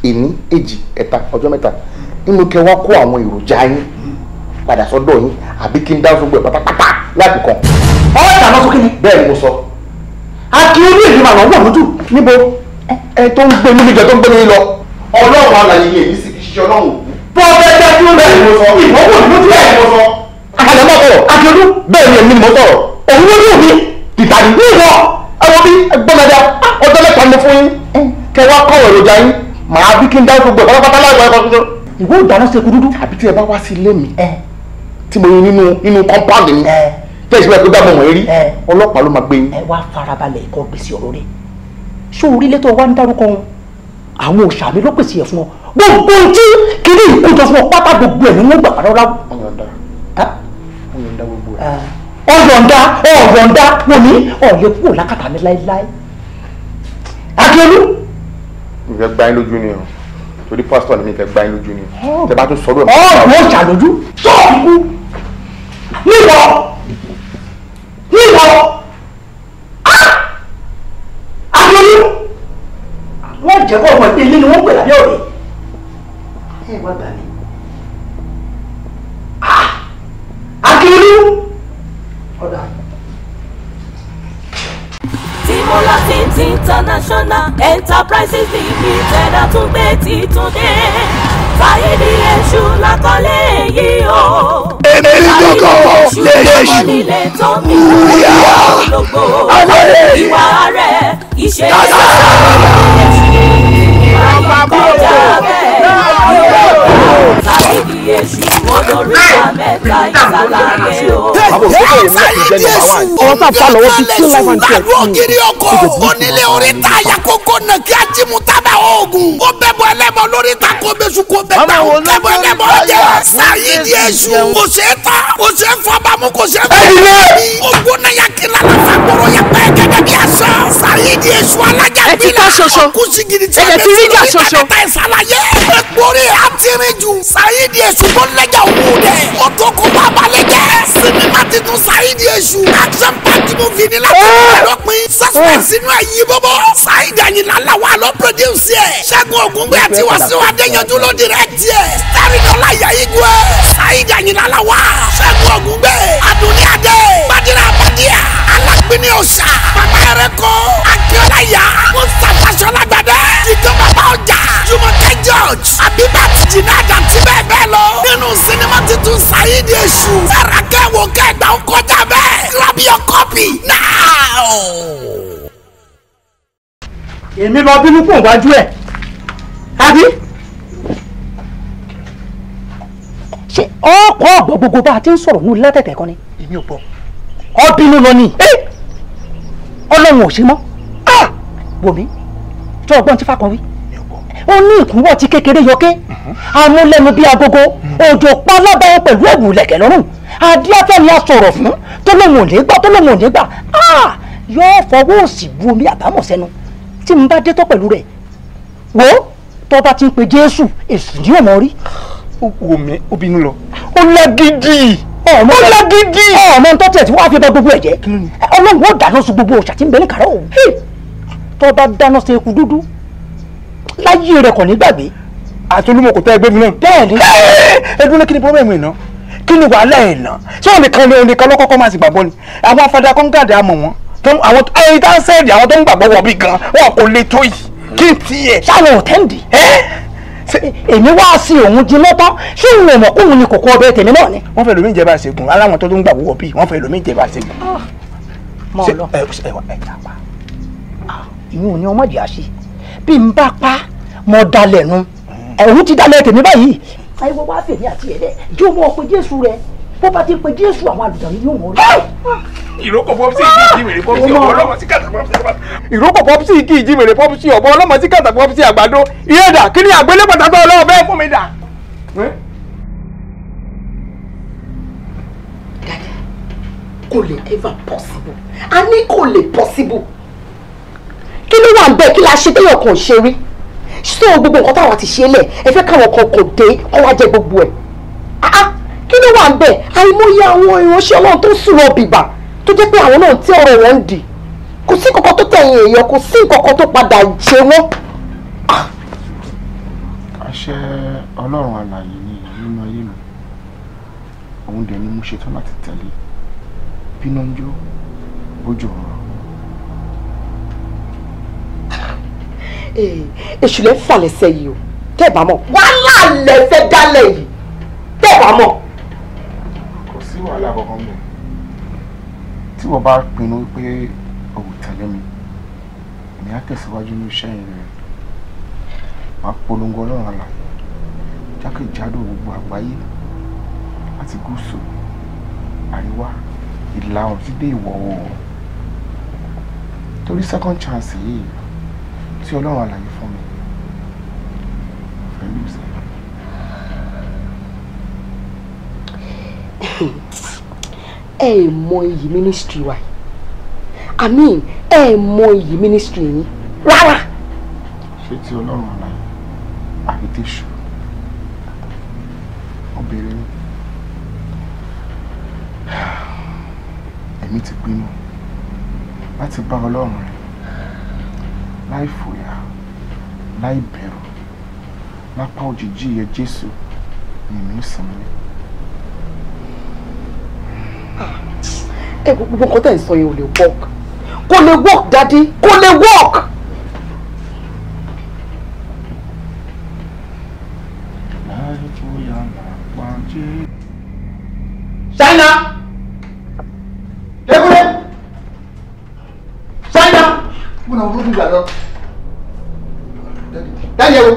èní, èjì, ẹ̀ta, ọjọ́ mẹ́ta nínú kẹ wá kó àwọn èròjà yín padà sọ́dọ̀ yín àbí kí n dá gbogbo ẹ̀ pátápátá láti kàn. Ọ̀rọ̀ ìdáná sókè ni. Bẹ́ẹ̀ ni mo sọ. Akínyẹ̀lú èyí màá lọ́wọ́ lójú. Níbo ẹ tó ń gbé mi níjọ tó ń gbé mi lọ. Ọlọ́run alàyè yẹn èyí sì kì í ṣiṣẹ́ Ọlọ́run òkú. Bọ́ọ̀dẹ́dẹ́ kí ó bẹ́ẹ̀ ni mo sọ. Ìwọ́wò lójú bẹ́ẹ̀ ni mo sọ. Àkàlẹ̀ mọ́ sọ̀rọ̀. Akínyẹ̀lú. Bẹ́ẹ̀ ni èmi ni mo sọ̀rọ̀. Òun ló dùn mí. Tìta ni. Ní ìwọ. Ẹ wo bí gbọ́mọdé ọjọ́ mẹ́ta mo fún yín. Kẹ wá kọ́ èròjà yín. Màá bí kí n dá gbogbo ẹ̀ pátápátá láìpẹ́ ẹ̀kọ́ tuntun. Ìwọ ìdáná ṣe kú dúdú. Àbí tí ẹ bá wá sí ilé mi tí mo rí nínú kọ́ńpáàdì mi tẹ́ ìṣúná tó dá mọ̀ wọ́n rí, ọlọ́pàá ló máa gbé yín. Ẹ wá farabalẹ̀ kọ́ gbèsè ọ̀rọ̀ rẹ̀. Ṣé orílẹ̀ tó wá ń dárúkọ wọn? Àwọn òòṣà mi ló pèsè ẹ̀ fún ọ. Gbogbo tí kìíní ìkójọ fún ọ pátá gbogbo ẹ̀ ni wọ́n gbà padà ráwọ̀. Ọ̀yọ̀ǹda gbogbo ẹ̀. Ọ̀yọ̀ǹda ọ̀yọ̀ǹda wò ní ọ̀lẹ́ kúrò lákàtà mi láéláé. Akíolú. Mi fẹ́ gbá yín lójú ni o, torí pásítọ̀ ni mi fẹ́ gbá yín lójú ni o. Tẹ bá tún sọ̀rọ̀ ẹ̀. Ọ̀rọ̀ òòṣà lójú sọ́ọ̀kú níwọ̀ níwọ̀ Akíolú. Wọ́n jẹ́ kó ọmọ ìpínlẹ̀ ni wọ́n pè lábẹ́ ọ̀rẹ́. Ẹ wá gbà mí. Akíolú. Ọ̀dà. Timola International Enterprises Limited àtúngbé titun dé. Fáyédì Èṣù lákọlé yìí o. Èmi lóko lè ṣù. Wúyà. Ìwà rẹ̀ ìṣe kọjá bẹ́ẹ̀. Fáyédì Èṣù olóríta mẹ́ta ìsàlàyé o. Sáyidi Èṣù ògiri ọkọ̀ onílé oríta yakoko nàkí ajímútàbà oògùn. Ó bẹ bọ ẹlẹ́bọ lórí ta kó bẹ́sù kó bẹ gbà ó bẹ bọ ẹlẹ́bọ jẹ. Sáyidi Èṣù kò ṣe é ta kò ṣe é fọbàmù kò ṣe é fọbàmù. Ogun náà yà kí lálẹ́ fagbọ́rọ̀ yà pẹ́ gẹ́gẹ́ bí aṣọ. Sáyidi Èṣù alájà gbìlá ọkùnrin gidi tí a bẹ sọ̀rọ̀ níta ìsàlàyé. Ẹ̀kpọ̀rẹ̀ àtìrìnjù. Sáyidi Saheed Èṣù tó lẹ́jà òwú dẹ̀. Ó tó kó bàbá lẹ́jẹ̀. Sinimá titun Saheed Èṣù. Action packed movie ni láti lọ́pin. Suspense inú ẹ̀ yí bọ́bọ́. Saheed Àyìnlá Lawal ló produce ẹ̀. Ṣẹ́gun Ògúngbè àti Wàsíù Adéyanjú ló direct ẹ̀. Starring Ọláìyá Igwe. Saheed Àyìnlá Lawal. Ṣẹ́gun Ògúngbè. Adúnní Adé. Bádírà Bádíà. Alágbèní Òòṣà. Bàbá Ẹrẹ́kọ́. Akíọ́lá Yá. Mustapha Ṣọlágbàdé. Jíjọ́ bàbá ọjà. Jùmọ̀kẹ́ George. Abibat Jinad àti bẹ́ẹ̀ bẹ́ẹ̀ lọ. Nínú sinimá titun Saheed Èṣù. Fẹ́ràn kẹ́wò kẹ́gbà ó kọjá bẹ́ẹ̀. Grab your copy now. Èmi lọ bínú kò wájú ẹ̀ àbí ṣe ọkọ̀ ọ̀gbọ̀ gbogbo bá a ti ń sọ̀rọ̀ ní lẹ́tẹ̀tẹ̀ kan ni. Èmi ò gbọ́. Ọ bínú lọ ni Ọlọ́run ò ṣe mọ́ wò mí tó ọgbọ́n tí fàkàn wí. Ó ní ìkúnwọ́ ti kékeré yọké amúlẹ́nu bíi agogo òjò pálábá wọn pẹ̀lú ẹ̀wù lẹ̀kẹ̀ lọ́rùn adíáfẹ́ ni a sọ̀rọ̀ fún tó lóun ò ní gbà tó lóun ò ní gbà yóò fọwọ́ òsì bu omi àbámọ̀ sẹ́nu tí n bá dé tó pẹ̀lú rẹ̀ wò tó bá ti ń pe Jésù èsì ní òmò rí. Ó wò mí ó bínú lọ. Ó lágídí. Ó lágídí. Ọmọ tó tiẹ̀ tí wọ́n á fi bá gbogbo ẹ̀ jẹ́ Ọlọ́run ó dáná sun gbogbo òòṣà tí ń bẹ ní kàrá òun tó bá dáná sun eku dúdú láyé rẹ̀ kò ní gbàgbé. Àti olúmọ kò tẹ́ ẹgbẹ́ mi náà. Bẹ́ẹ̀ni. Ẹdun ní kí ni pọ́blẹ́mù iná kí ni wàhálà ẹ̀ ná ṣé òun nìkan lọ́kọ́kọ́ máa sì gbàgbọ́ ni àwọn afadà kọ́ńgàdì àmọ̀ wọn àwọn ẹyin tá ń sẹ́ẹ̀dì àwọn tó ń gbàgbọ́ wọ̀ bí gan wọn kò lè tó yìí kí n tiẹ̀. Sáwọn òtẹ́ǹdì. Èmi wá sí òun jiná tán ṣé òun ò mọ̀ kóun ni kòkó ọbẹ̀ tèmi náà ni. Wọ́n fẹ́ lómi ìjẹba ṣègùn aláwọn tó ń gbàgbọ́ wọ̀ bí wọ́n fẹ́ lómi ìjẹba ṣègùn. Mọ lọ ẹ ẹ pa ìyún ni ọmọdé àṣì bí n bá pa mọ dalẹ̀ nu ẹ̀hún ti dalẹ̀ tèmi báyìí. Àìwọ wá fèmí àti ẹ̀ dẹ̀ yóò mọ̀ pé Jésù rẹ bó bá ti pe Jésù àwọn àlùjànnú yóò mọ̀ rí. Ìrókò pọ́pùsì kì í jímèrè pọ́pùsì ọ̀bọ ọlọ́mọ sí kàtà pọ́pùsì àgbàdo. Ìrókò pọ́pùsì kì í jímèrè pọ́pùsì ọ̀bọ ọlọ́mọ sí kàtà pọ́pùsì àgbàdo. Ìyẹ́dà kí ni àgbélé pàtàkì ọlọ́wọ́ bẹ́ẹ̀ fún mi dà. Daddy, kò lè ever possible. A ní kò lè possible. Kí ló wà ń bẹ́ẹ̀ kí la ṣe téèyàn kan ṣe rí? Ṣé o gbogbo nǹkan táwa ti ṣe lẹ̀ ẹ fẹ́ káwọn kan kò dé kó wá jẹ gbogbo ẹ̀? Kí ló wà ń bẹ̀? Àìmọye àwọn ìránṣẹ́ Ọlọ́run tó sùn lọ bìbà tó jẹ́ pé àwọn náà tí ọ̀rọ̀ wọn ń dì kò sí nǹkan tó tẹ̀yìn èèyàn kò sí nǹkan tó padà jẹ wọ́n. Àṣẹ Ọlọ́run alààyè ni nínú ayé mi òun dẹ̀ ni mo ṣetán láti tẹ̀lé bíná ń jó bójú ọ̀rọ̀. Èṣù lẹ́ fà lẹ́sẹ̀ yìí o tẹ́ ẹ̀ bá mọ̀ wàhálà lẹ́fẹ̀ dálẹ̀ yìí tẹ́ ẹ̀ bá mọ̀. Kò sí wàhálà kankan bẹ́ẹ̀ tí wọ́n bá pinnu pé o ò tẹ̀lé mi èmi á tẹ̀síwájú ní iṣẹ́ rẹ̀ máa polongo Ọlọ́run alààyè jákèjádò gbogbo àgbáyé láti gúúsù àríwá ìlà oòrùn títí dé ìwọ̀ oòrùn torí second chance yìí tí Ọlọ́run alààyè fún mi pẹ̀lú ìṣẹ́. Ẹ mọ iyì ministry wa I mean ẹ mọ iyì ministry yín rárá. Ṣé ti Ọlọ́run alààyè àbí tèṣù obìnrin ni èmi ti pinnu láti bá Ọlọ́run rìn láì fòyà láì bẹ̀rù lápá òjìji ìyẹ́ Jésù ni èmi ń sinmi lé. Ẹ gbogbo nǹkan tẹ̀ ń sọ yẹn ò lè work kò lè work daddy kò lè work. Láì fòyà lápá Jésù. Ṣáínà! Dẹ́kúnlé! Ṣáínà! Mo náà wọ́n gbà lọ. Dáàdì ẹ wo.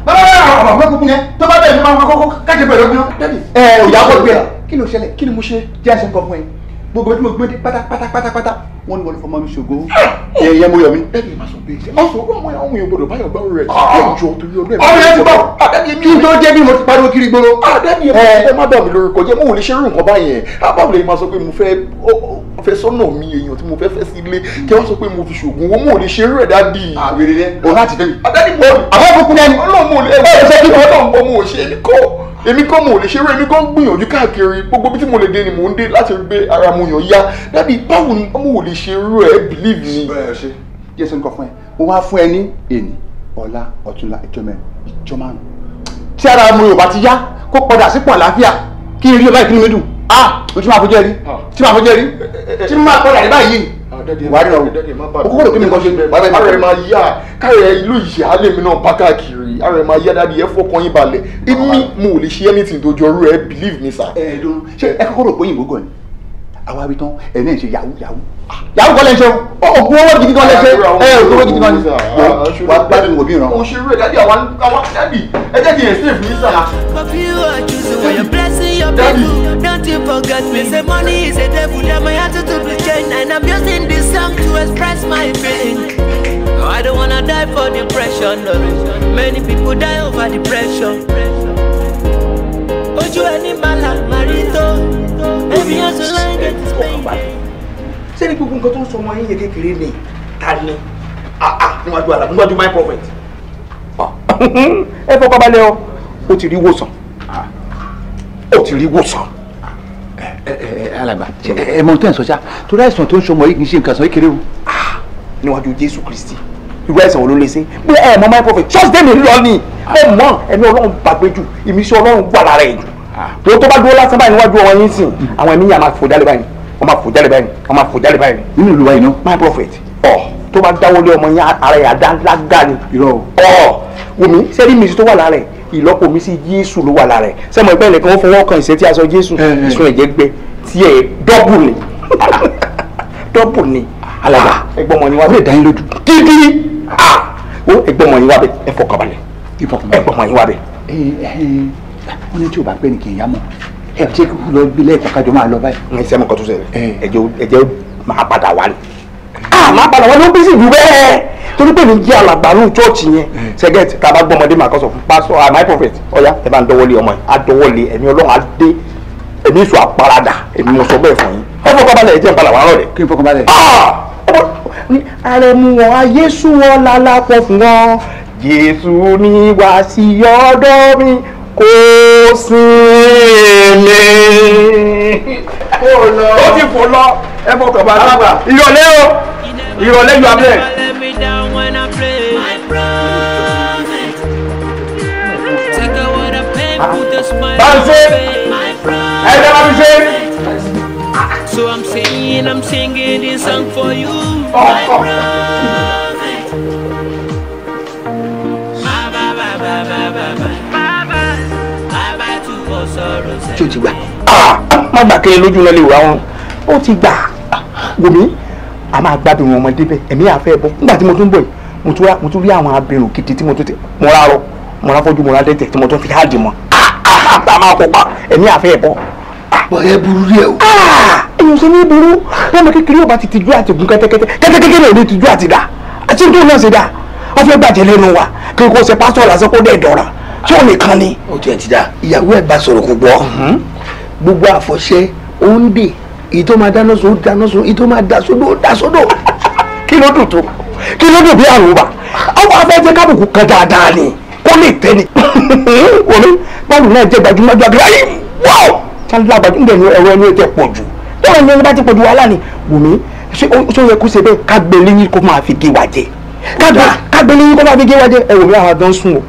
Bàbá bàbá bàbá kúkú yẹn tó bá bẹ̀rẹ̀ máa kọ́kọ́ kájẹ bẹ̀rẹ̀ ogun. Dáàdì ẹ ò yà wọ́n gbé ẹ. Kí ló ṣẹlẹ̀? Kí ni mo ṣe? Jẹ́ àṣẹ nǹkan fún ẹ. Gbogbo tí mo gbé dé pátápátápátá wọ́n ní wọ́n lè fọmọ mi ṣògo. Ẹ̀yẹ mo yọ mi. Dáàdì má sọ bẹ́ẹ̀ ṣe. Ọ̀sán ọmọ àwọn èèyàn gbọ́dọ̀ báyọ̀ gbọ́ rẹ̀. Ẹ̀jọ̀ torí ọdún Ọmọ yẹn ti bọ̀. Kí n tó dé bí mo ti pariwo kiri gbòòrò. Dáàdì ẹ má bà mí lórúkọ jẹ́ mo ò lè ṣe irú nǹkan báyẹn. Báwo lè máa sọ pé mo fẹ́ sọ́nà mi èèyàn tí mo fẹ́ fẹ́ sí ilé kí wọ́n sọ pé mo fi ṣògùn owó mo ò lè ṣe irú ẹ̀ dáàdì. Àwèrè rẹ òun láti fẹ́ mi. Dáàdì mo àbọ̀ fúnkún ẹni. Ọlọ́run mo lè ẹ ṣe kí Ọlọ́run mo ò ṣe é ní kọ́. Èmi kọ́ mo lè ṣeré, èmi kọ́ ń gbìyànjú káàkiri, gbogbo bí tí mo lè dé ni mò ń dé láti rí pé ara mo yàn yá. Daddy, báwo ni mo lè ṣerú ẹ, believe me. Bẹ́ẹ̀ ṣe jẹ́ sọ nǹkan fún ẹ, mo wá fún ẹ ní èní, ọ̀la, ọ̀túnla, ìjọ mẹ́rin, ìjọ márùn. Tí ara mo yóò bá ti yá, kó padà sípò àlàáfíà, kí n rí ọba ìpínlẹ̀ mi dùn. Ah, ojú máa fojú ẹ rí, tí máa fojú ẹ rí, tí máa padà rí báyìí. Wàá rí ọ̀rọ̀ o kókó lè pín mi nǹkan ṣe. Ara ẹ máa yá, káàrẹ̀ ìlú ìyáálé mi náà bá káàkiri, ara ẹ máa yá. Daddy, ẹ fọkàn yín balẹ̀, èmi mo ò lè ṣe anything tó jọrú ẹ, believe me sir. Ẹ dùn, ṣé ẹ kọ́kọ́ rò pé òyìnbó gan ni? Àwa wí tán, ẹ náà ń ṣe yahoo yahoo. Yahoo kọ́ lẹ́ ń ṣe o, ògùn owó gidi gan lẹ́ ṣe, ẹ ògùn owó gidi gan ni. Wà á gbádùn òbí ràn. Mo ṣe rú ẹ daddy, àwọn daddy, ẹ jẹ́ kí n explain fún yín sir. But you are choosing when you're blessing your people. Don't you forget me. Say money is a devil, that my attitude will change. And I'm using this song to express my feeling. I don't wanna die for depression. No. Many people die over depression. Ojú ẹni màlà màrító. Ẹbí ọ̀sùn láì get his pain. Ṣé ní gbogbo nǹkan tó ń sọ ọmọ yín yẹ kékeré ni? Ta ni? Níwájú àlà, níwájú my prophet. Ẹ fọkàn balẹ̀ o, ó ti rí wòsàn. Ó ti rí wòsàn. Alàgbà, ẹ mọ ohun tó ń sọ ṣá, torí àìsàn tó ń ṣọmọ yìí kì í ṣe nǹkan sọ kékeré o. Níwájú Jésù Kristi, irú àìsàn wo ló lè ṣe? Bí ẹ mọ my prophet, church dem lọ ni. Ẹ mọ ẹni Ọlọ́run gbàgbé jù, ìmísí Ọlọ́run wà lára ẹ̀ jù. Tó bá dúró lásán báyìí níwájú ọmọ yín sìn, àwọn ẹ̀mí yà máa fò jálè báyìí, wọ́n máa fò jálè báyìí, wọ́n máa fò jálè báyìí. Nínú ìlú wa yìí náà. My prophet, ọ̀ tó bá dáwọ́lé ọmọ yín ara ẹ̀ àdá lágá ni. Irọ́ ọ̀ wùmí sẹ́rí mi tó wà lára ẹ̀, ìlọ́po mi sí Jésù ló wà lára ẹ̀. Sẹ́mo ìpẹ́ ilẹ̀ kan ó fọwọ́ kan ìṣẹ́ tí a sọ Jésù, ìsun ẹ̀jẹ̀ gbẹ tí ẹ̀ dọ́bù ni. Dọ́bù ni. Alàgbà, ẹgbọ́n ọmọ yín wá bẹ̀. Ó lè dá yín lójú. Dídí! Ó ẹgbọ́n ọmọ yín wá bẹ̀, ẹ fọkànbalẹ̀. Ẹgbọ́n ọmọ yín wá bẹ̀. Wọ́n ní tí o bá pẹ́ ní kì í yá mọ́, ẹ ṣé kí lọ gbé lẹ́ẹ̀kan kájọ máa lọ báyìí. Ẹ ṣe mọ nǹkan tó ṣẹlẹ̀, ẹ̀jẹ̀ máa padà wá ni. Máa padà wá ní ó bí sì jù bẹ́ẹ̀ torí pé mi jẹ́ alàgbà nù chọ́ọ̀chì yẹn. Sẹ́gẹ̀tì tá a bá gbọ́ ọmọdé máa kọ́ sọ fún pásọ my prophet, ọ̀yá ẹ bá ń dọwọ́lé ọmọ yẹn, á dọwọ́lé ẹ̀mí Ọlọ́run á dé, ẹ̀mí ìṣù àparadà, èmi mo sọ bẹ́ẹ̀ fún yín. Ẹ fọkàn balẹ̀, ẹ jẹ́ n padà wá rọ̀lẹ́. Kí n fọkàn balẹ̀. Àrẹ̀mú wọn ayé sùn wọn lálàpọ̀ fún wọn, Jésù ní wá sí ọ̀dọ̀ mi kò sinmi. Ó ti fò lọ, ẹ fọkàn balẹ̀. Ìrọ̀lẹ́ o, ìrọ̀lẹ́ yóò abẹ́. Báńsẹ́, ẹ jẹ́ bá mi ṣe. So I'm singing, I'm singing this song for you, my prophet. Bye bye bye bye bye bye bye bye bye to all sorrows. Ṣé o ti gbà? Má gbà kéré lójú náà lè wá wọn. Ó ti gbà. Wòmí, a máa gbádùn ọmọdé bẹ́ẹ̀, ẹ̀mí àfẹ́ bọ́. Nígbà tí mo tún bọ̀ yìí, mo tún rí àwọn abirùn gidi tí mo tún ti mo rà rọ, mo rà fọ́jú, mo rà dẹ́tẹ̀ tí mo tún fi háàdì mọ́. A máa kópa, ẹ̀mí àfẹ́ bọ́. Bọ̀dẹ̀ burú rí ẹ o. Èèyàn ṣe ní burú, lọ́mọ kékeré ò bá ti tijú àti gun kẹ́tẹ́kẹ́tẹ́, kẹ́tẹ́kẹ́tẹ́ rẹ̀ ò ní tijú àti dà. Àti tó náà ṣe dà, wọ́n fẹ́ gbàjẹ́ lẹ́nu wa, kí kò ṣe pásítọ̀ lásán kó dẹ̀ dọ̀ra. Ṣé òun nìkan ni? Ó tiẹ̀ ti dà, ìyàwó ẹ̀ bá sọ̀rọ̀ kò gbọ́. Gbogbo àfọ̀ṣẹ, ó ń dè, èyí tó máa dáná sun, ó dáná sun, èyí tó máa dà sódò, ó dà sódò. Kí ló dùn tó? Kí ló dùn bí àrùn bá? Àwọn afẹ́ jẹ́ kábùkù kan dáadáa ni, kó lè tẹ́ ni. Wọ́n bọ́ọ̀lù náà jẹ́ gbajúmọ̀ gbajúmọ̀ ayé wọ́ọ̀ lágbàjú ń dẹ̀nu ẹ̀rọ ẹni tẹ pọ̀ jù tọ́wọ́ ẹni bá ti pọ̀ jù wàhálà ni. Wùmí, ṣé ó yẹ kó ṣe bẹ́ẹ̀ ká gbé léyìn kó máa fi gé wa jẹ? Ká gbé léyìn kó máa fi gé wa jẹ. Ẹ wò mí, àwọn àdán sùn o,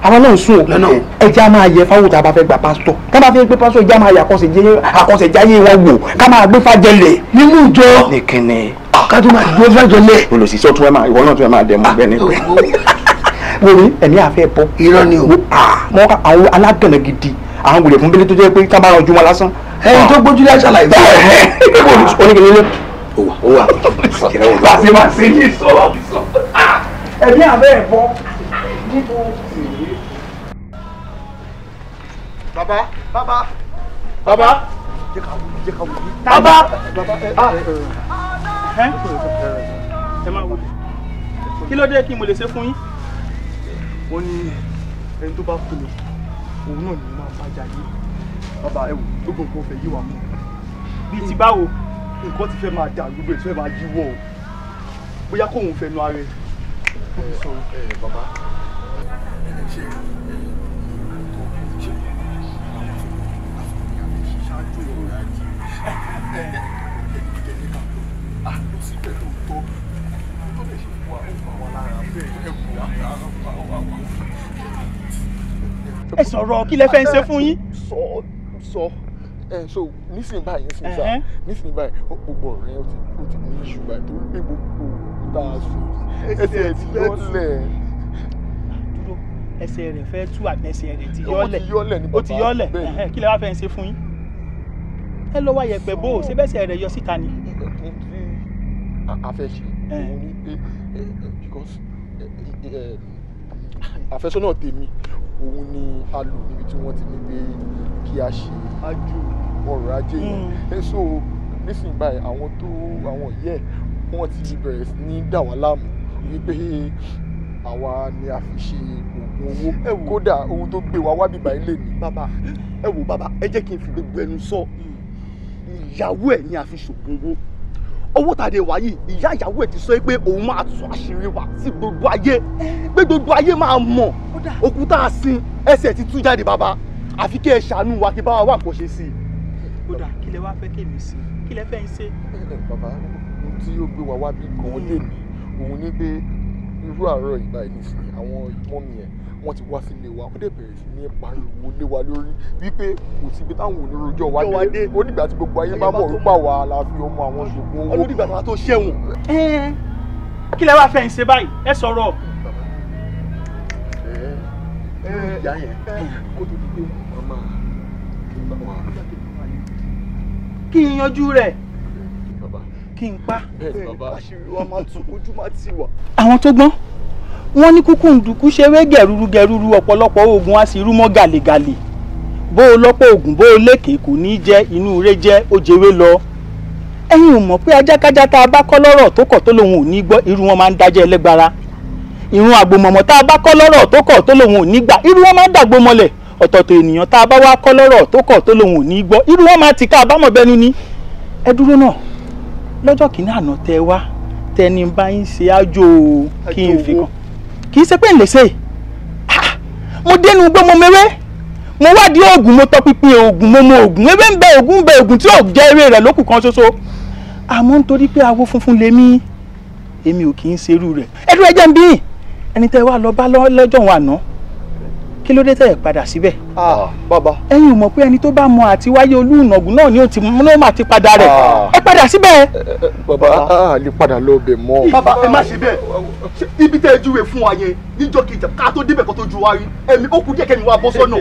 àwọn náà ń sùn o. Ẹ jẹ́ á máa yẹ fáwọn tá a bá fẹ́ gba pásítọ̀, tá a bá fẹ́ gbé pásítọ̀, ẹ jẹ́ á máa yẹ àkọsẹ̀jáyé wọn wò, ká máa gbé fàjẹlẹ̀ nínú ìjọ. Nìkìnnì ká tó máa gbé fàjẹlẹ̀. Olùsísọ́ tún ẹ máa ìwọ náà tún ẹ máa dẹ̀ mọ́ bẹ́ẹ̀ ni. Wùmí, ẹ̀mí àfẹ́ bọ́. Irọ́ ni o. Àwọn alágànnà gidi, àwọn wòlé fún bílẹ̀ tó jẹ́ pé ká bá ranjú wọn lásán. Ẹni tó gbójú lé aṣáláì fún ẹ. Oníkìní lé. Ó wà ó wà. Bàṣẹ máa ṣe yìí sọ. Ẹ̀mí àbẹ́ ẹ̀ bọ́. Bàbá bàbá bàbá jẹ́ ká wuli jẹ́ ká wuli. Bàbá. Bàbá ẹ ẹ máa wuli. Kí ló dé kí mo lè ṣe fún yín? Wọ́n ní ẹni tó bá kú lọ, òun náà ni máa bá jayé. Bàbá ẹ wò, gbogbo nǹkan fẹ́ yí wa mọ́. Bíi ti báwo? Nǹkan ti fẹ́ máa dà, gbogbo ẹ̀ ti fẹ́ máa yíwọ́ o. Bóyá kóun fẹ́ nu ara ẹ̀. Ó fi sọ̀rọ̀. Ẹ bàbá, ṣe ṣe Ẹ sọ̀rọ̀ kí lẹ fẹ́ ń ṣe fún yín. Sọ ẹ so nísìnyí báyìí nísìnyí sá nísìnyí báyìí gbogbo ọ̀rẹ́ ó ti ní iṣu báyìí torí pé gbogbo tá a sọ ẹsẹ̀ ti yọ́lẹ̀. Dúró, ẹsẹ̀ rẹ̀ fẹ́ tú àbẹ̀sẹ̀ rẹ̀ ti yọ́lẹ̀. Ó ti yọ́lẹ̀ kí lẹ wá fẹ́ ń ṣe fún yín? Ẹ lọ wá yẹ̀pẹ̀ bó o ṣe bẹ́sẹ̀ rẹ̀ yọ síta ni. Nǹkan tí a fẹ́ ṣe òun ni pé because àfẹ́sọ́nà tèmi òun ni a lò níbi tí wọ́n ti ní pé kí a ṣe ọrọ̀ ajé yẹn. So nísìnyí báyìí àwọn tó àwọn yẹ wọ́n ti bẹ̀rẹ̀ sí ní dà wá láàmú wípé àwa ni a fi ṣe oògùn owó, kódà ohun tó gbé wa wá bíbá ilé ni. Bàbá ẹ wò, bàbá ẹ jẹ́ kí n fi gbogbo ẹnu sọ, ìyàwó ẹ̀ ni a fi ṣògùn owó. Owó tàdé wá yìí, ìyá ìyàwó ẹ̀ ti sọ pé òun máa tú àṣírí wa sí gbogbo ayé, pé gbogbo ayé máa mọ̀ òkúta àsìn ẹsẹ̀ ti tú jáde. Bàbá àfi kí ẹ ṣàánú wa, kí bá wa wá nǹkan ṣe sí i. Kódà kí lẹ wá fẹ́ kémi sí, kí lẹ fẹ́ ń ṣe. Bàbá, ohun tí ó gbé wa wá bí gan-an lè ní òun ní pé irú àárọ̀ ìgbà yìí nísìnyí àwọn mọ́mì ẹ̀ wọ́n ti wá sílé wa, wọ́n dẹ̀ bẹ̀rẹ̀ sí ní pariwo lé wa lórí wípé kò síbi táwọn oníròjọ́ wa dé, ó dìgbà tí gbogbo ayé bá mọ̀ wípé àwa la fi ọmọ àwọn ṣògùn owó. Olódìgbà tó wá tó ṣẹ̀wọ̀n. Kí lẹ wá fẹ́ ń ṣe báyìí? Ẹ sọ̀rọ̀. Ìyá yẹn kó tó di pé màmá wà. Kí n yanjú rẹ̀, kí n pa. Àṣírí wa máa tún ojú máa tì wá. Àwọn tó gbọ́n wọ́n ní kúkú ǹdùkú ṣeré gẹ̀rúrú gẹ̀rúrú, ọ̀pọ̀lọpọ̀ oògùn á sì rú mọ́ gàlégàlé. Bó o lọ́pọ̀ oògùn bó o lékè kò ní jẹ́ inú rẹ̀ jẹ́ ó jẹwé lọ. Ẹ̀yin ò mọ̀ pé ajákájá tá a bá kọ́ lọ́rọ̀ tó kọ̀ tó lòun ò ní gbọ́, irú wọn máa ń dájẹ́ ẹlẹ́gbára. Ìrun àgbòmọ̀mọ̀ tá a bá kọ́ lọ́rọ̀ tó kọ̀ tó lòun ò ní gbà, irú wọn máa ń dàgbò mọ́lẹ̀. Ọ̀tọ̀ọ̀tọ̀ ènìyàn tá a bá wá kọ́ lọ́rọ̀ tó kọ̀ tó lòun ò ní gbọ́, irú wọn máa ti ká àbámọ̀ bẹnu ni. Ẹ dúró náà, lọ́jọ́ kìíní àná tẹ wá tẹni bá ń ṣe ájò kí n fi kàn, kì í ṣe pé ń lè ṣe. Mo dénú gbọ́, mo mewé, mo wádìí oògùn, mo tọpinpin oògùn, mo mọ oògùn, ewé ń bẹ, oògùn ń bẹ, oògùn tí ò jẹ́ ewé rẹ̀ lókù kan ṣoṣo. Àmọ́ nítorí pé awo funfun lèmi, èmi ò kì í ṣerú rẹ̀. Ẹ dúró, ẹ jẹ́ ń bí ẹni tẹ́ wá lọ bá lọ́jọ́ òun àná, kí ló dé tẹ́ ẹ̀ padà síbẹ̀? Bàbá, ẹ̀yin ò mọ̀ pé ẹni tó bá mọ àti wáyé olúùnàgùn náà ni ó ti ló máa ti padà rẹ̀. Ẹ padà síbẹ̀. Bàbá, a lè padà lọ bẹ̀ mọ́. Bàbá ẹ má ṣe bẹ́ẹ̀. Ibi tẹ́ ẹ júwe fún wa yẹn níjọ́ kejì ká tó débẹ̀ kó tó ju wa rí, ẹ̀mí ó kú díẹ̀ kẹ́mi wa bọ́ sọ́nà.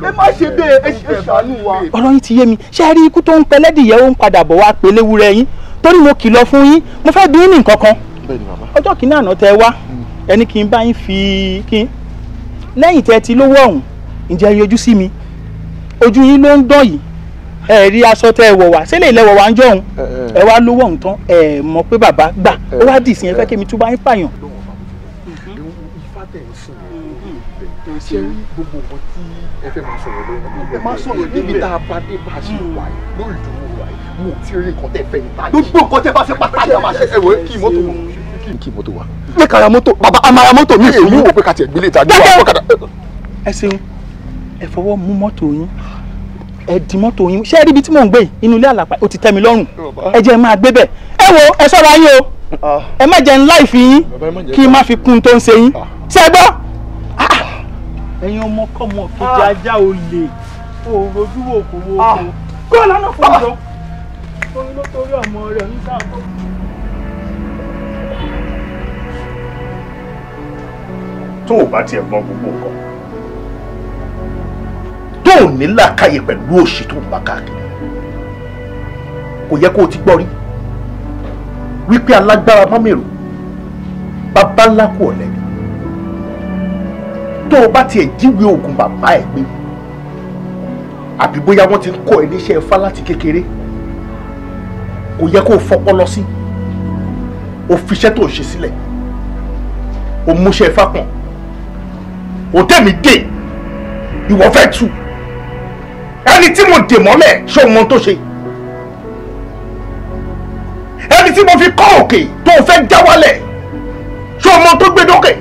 Ẹ má ṣe bẹ́ẹ̀, ẹ ṣàánú wa. Ọ̀rọ̀ yín ti yé mi. Ṣé ẹ rí ikú tó ń pẹlẹ́dìyẹ ó ń padà bọ̀ wá pẹ̀lẹ́wúrẹ́ yín? Torí mo kìlọ̀ fún yín, mo fẹ́ bí yín ní nǹkan kan. Ọjọ́ kìíní àná tẹ́ wá, ẹni kí n bá yín fi kí n lẹ́yìn tẹ́ ti lówó ọ̀hún, ǹjẹ́ ẹ yọjú sí mi? Ojú yín ló ń dán yìí, ẹ rí aṣọ tẹ́ ẹ wọ̀ wá sílẹ̀ ilẹ̀ wọ̀ wá ń jọ̀hún, ẹ wá lówó ọ̀hún tán, ẹ mọ̀ pé bàbá gbà ó wá dì sí ẹ fẹ́ kémi tún bá yín pààyàn. Ifá tẹ̀ ń sìn ṣe rí gbogbo nǹkan tí ẹ fẹ́ máa sọ̀rọ̀ lọ́wọ́, ẹ máa sọ̀rọ̀ níbi tá a bá dé bá a ṣe wà yìí lórí ìdúró wa yìí, mo ti rí nǹkan tẹ́ fẹ́ yìí. Gbogbo nǹkan tẹ́ bá fẹ́ pátá ni a máa ṣe. Ẹ wò kí mọ́tò kí mọ́tò wa. Ní ká ra mọ́tò, bàbá a máa ra mọ́tò mi fún yín. Èmi wò pé ká tiẹ̀ gbélé ìtajà wa kọ́kadà. Ẹ ṣeun, ẹ fọwọ́ mú mọ́tò yín, ẹ di mọ́tò yín. Ṣé ẹ rí ibi tí mò ń gbé yìí? Inú ilé àlàpà ó ti tẹ́ mi lọ́rùn, ẹ jẹ́ máa gbé bẹ̀. Ẹ wo, ẹ ṣọ́ra yín o, ẹ má jẹ́ ń láì fi yín kí n má fi kún tó ń ṣe yín. Ṣé ẹ gbọ́? Ẹ̀yin ọmọ kọ́mọ kejì ajá olè òrojú wò kò wo kò kó lọ́nà fún mi lọ. Torí ló torí ọmọ rẹ̀ ní sáà tó. Tó o bá tiẹ̀ mọ gbogbo nǹkan tó o ní làákàyè pẹ̀lú òṣì tó ń bá káàkiri, kò yẹ kó o ti gbọ́ rí wípé alágbára mọ́mìrò bàbá ńlá kú ọ̀lẹ́ ni. Tó o bá tiẹ̀ jíwèé oògùn bàbá ẹ̀ gbé, àbí bóyá wọ́n ti ń kọ́ ẹ níṣẹ́ ifá láti kékeré, kò yẹ kó o fọpọlọ sí, o fiṣẹ́ tó o ṣe sílẹ̀, o múṣẹ́ ifá pọ̀n, o tẹ̀mí dè, ìwọ fẹ́ tú ẹni tí mo dè mọ́lẹ̀, ṣé o mọ tó ṣe? Ẹni tí mo fi kọ́ òkè tó o fẹ́ já wálẹ̀, ṣé o mọ tó gbé dókè?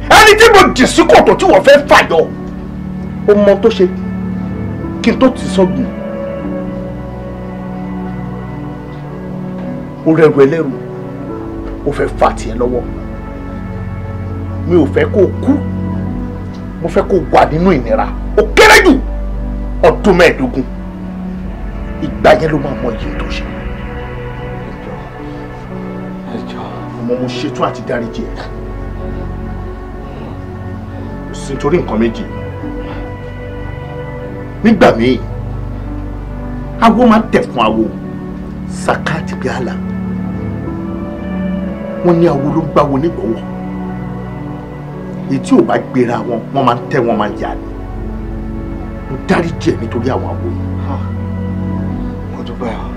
Ẹni tí mo jì sí kòtò tí wọ́n fẹ́ fàyọ, o mọ tó ṣe kí n tó ti sọ́gun? O rẹrù ẹlẹ́rù, o fẹ́ fà tiẹ̀ lọ́wọ́. Mi ò fẹ́ kó o kú Mo fẹ́ kó wà nínú ìnira ó kéré jù ọdún 15. Ìgbà yẹn ló máa mọ iye tó ṣe. Ọmọ mo ṣetán àti dáríjì ẹ. Kò sí nítorí nǹkan méjì. Nígbà míì, awo máa ń tẹ̀ fún awo, sàkáàtì bí àlà. Wọ́n ní awo ló ń gbáwo nígbọ̀wọ́. Èyí tí ò bá gbéra wọn, wọ́n máa ń tẹ́ wọn máa ń yà ni. Mo dáríjì ẹ nítorí àwọn awo yìí. Mo dúpẹ́ o,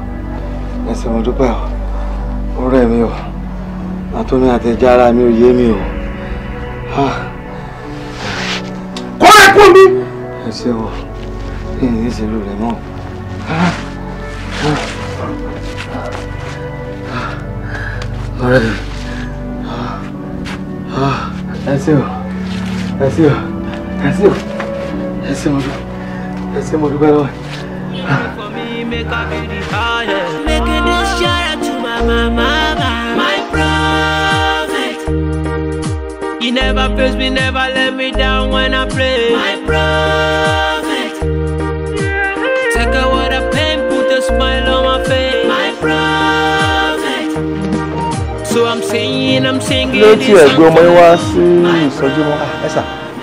ẹsẹ̀ mo dúpẹ́ o, ọ̀rẹ́ mi o, àtúnmí àtẹ̀jẹ́ ara mi ò yé mi o. Kọ́lá kú mi. Ẹ ṣé o, ìyìn ìṣèlú rẹ̀ mọ́. Ọ̀rẹ́ mi, ẹ ṣé o, ẹ ṣé o, ẹ ṣé o, ẹ ṣé mo dúpẹ́, ẹ ṣé mo dúpẹ́ lọ́wọ́. Making this shout out to my mama, my prophet. You never fails me, never let me down when I pray. My prophet. Take away the pain, put a smile on my face. My prophet. So I'm singing, I'm singing. Létí ẹ̀gbẹ́ ọmọ yín wá sí ìsọjí mọ́. Ẹ sà,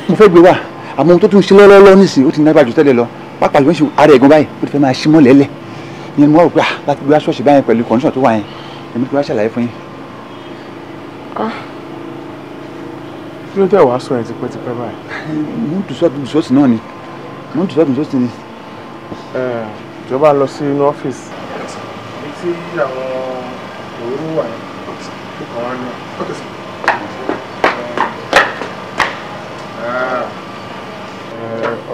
mo fẹ́ gbé wá, àmọ́ ohun tó tún ṣe lọ́lọ́lọ́ nísìnyí ó ti nágbà jù tẹ́lẹ̀ lọ. Pápá ìwé ṣe ara ẹ̀gbọ́n báyìí ó ti fẹ́ máa ṣí mọ́ lẹ́lẹ̀. Ìyẹn ni mo wá rò pé láti gbé wá ṣọ́ọ̀ṣì báyẹn pẹ̀lú kọ̀ǹṣọ̀n tó wà yẹn, èmi ti wá ṣàlàyé fún yín. Kí ló tẹ̀ wá sọ yẹn tipẹ́tipẹ́ báyìí? Mo ń dùsọ́ dùsọ́sì náà ni, mo ń dùsọ́ dùsọ́sì ni. Ìjọba lọ sí inú ọ́fíìsì. Ibi tí àwọn òróró wà yẹn, ó kàn wá náà.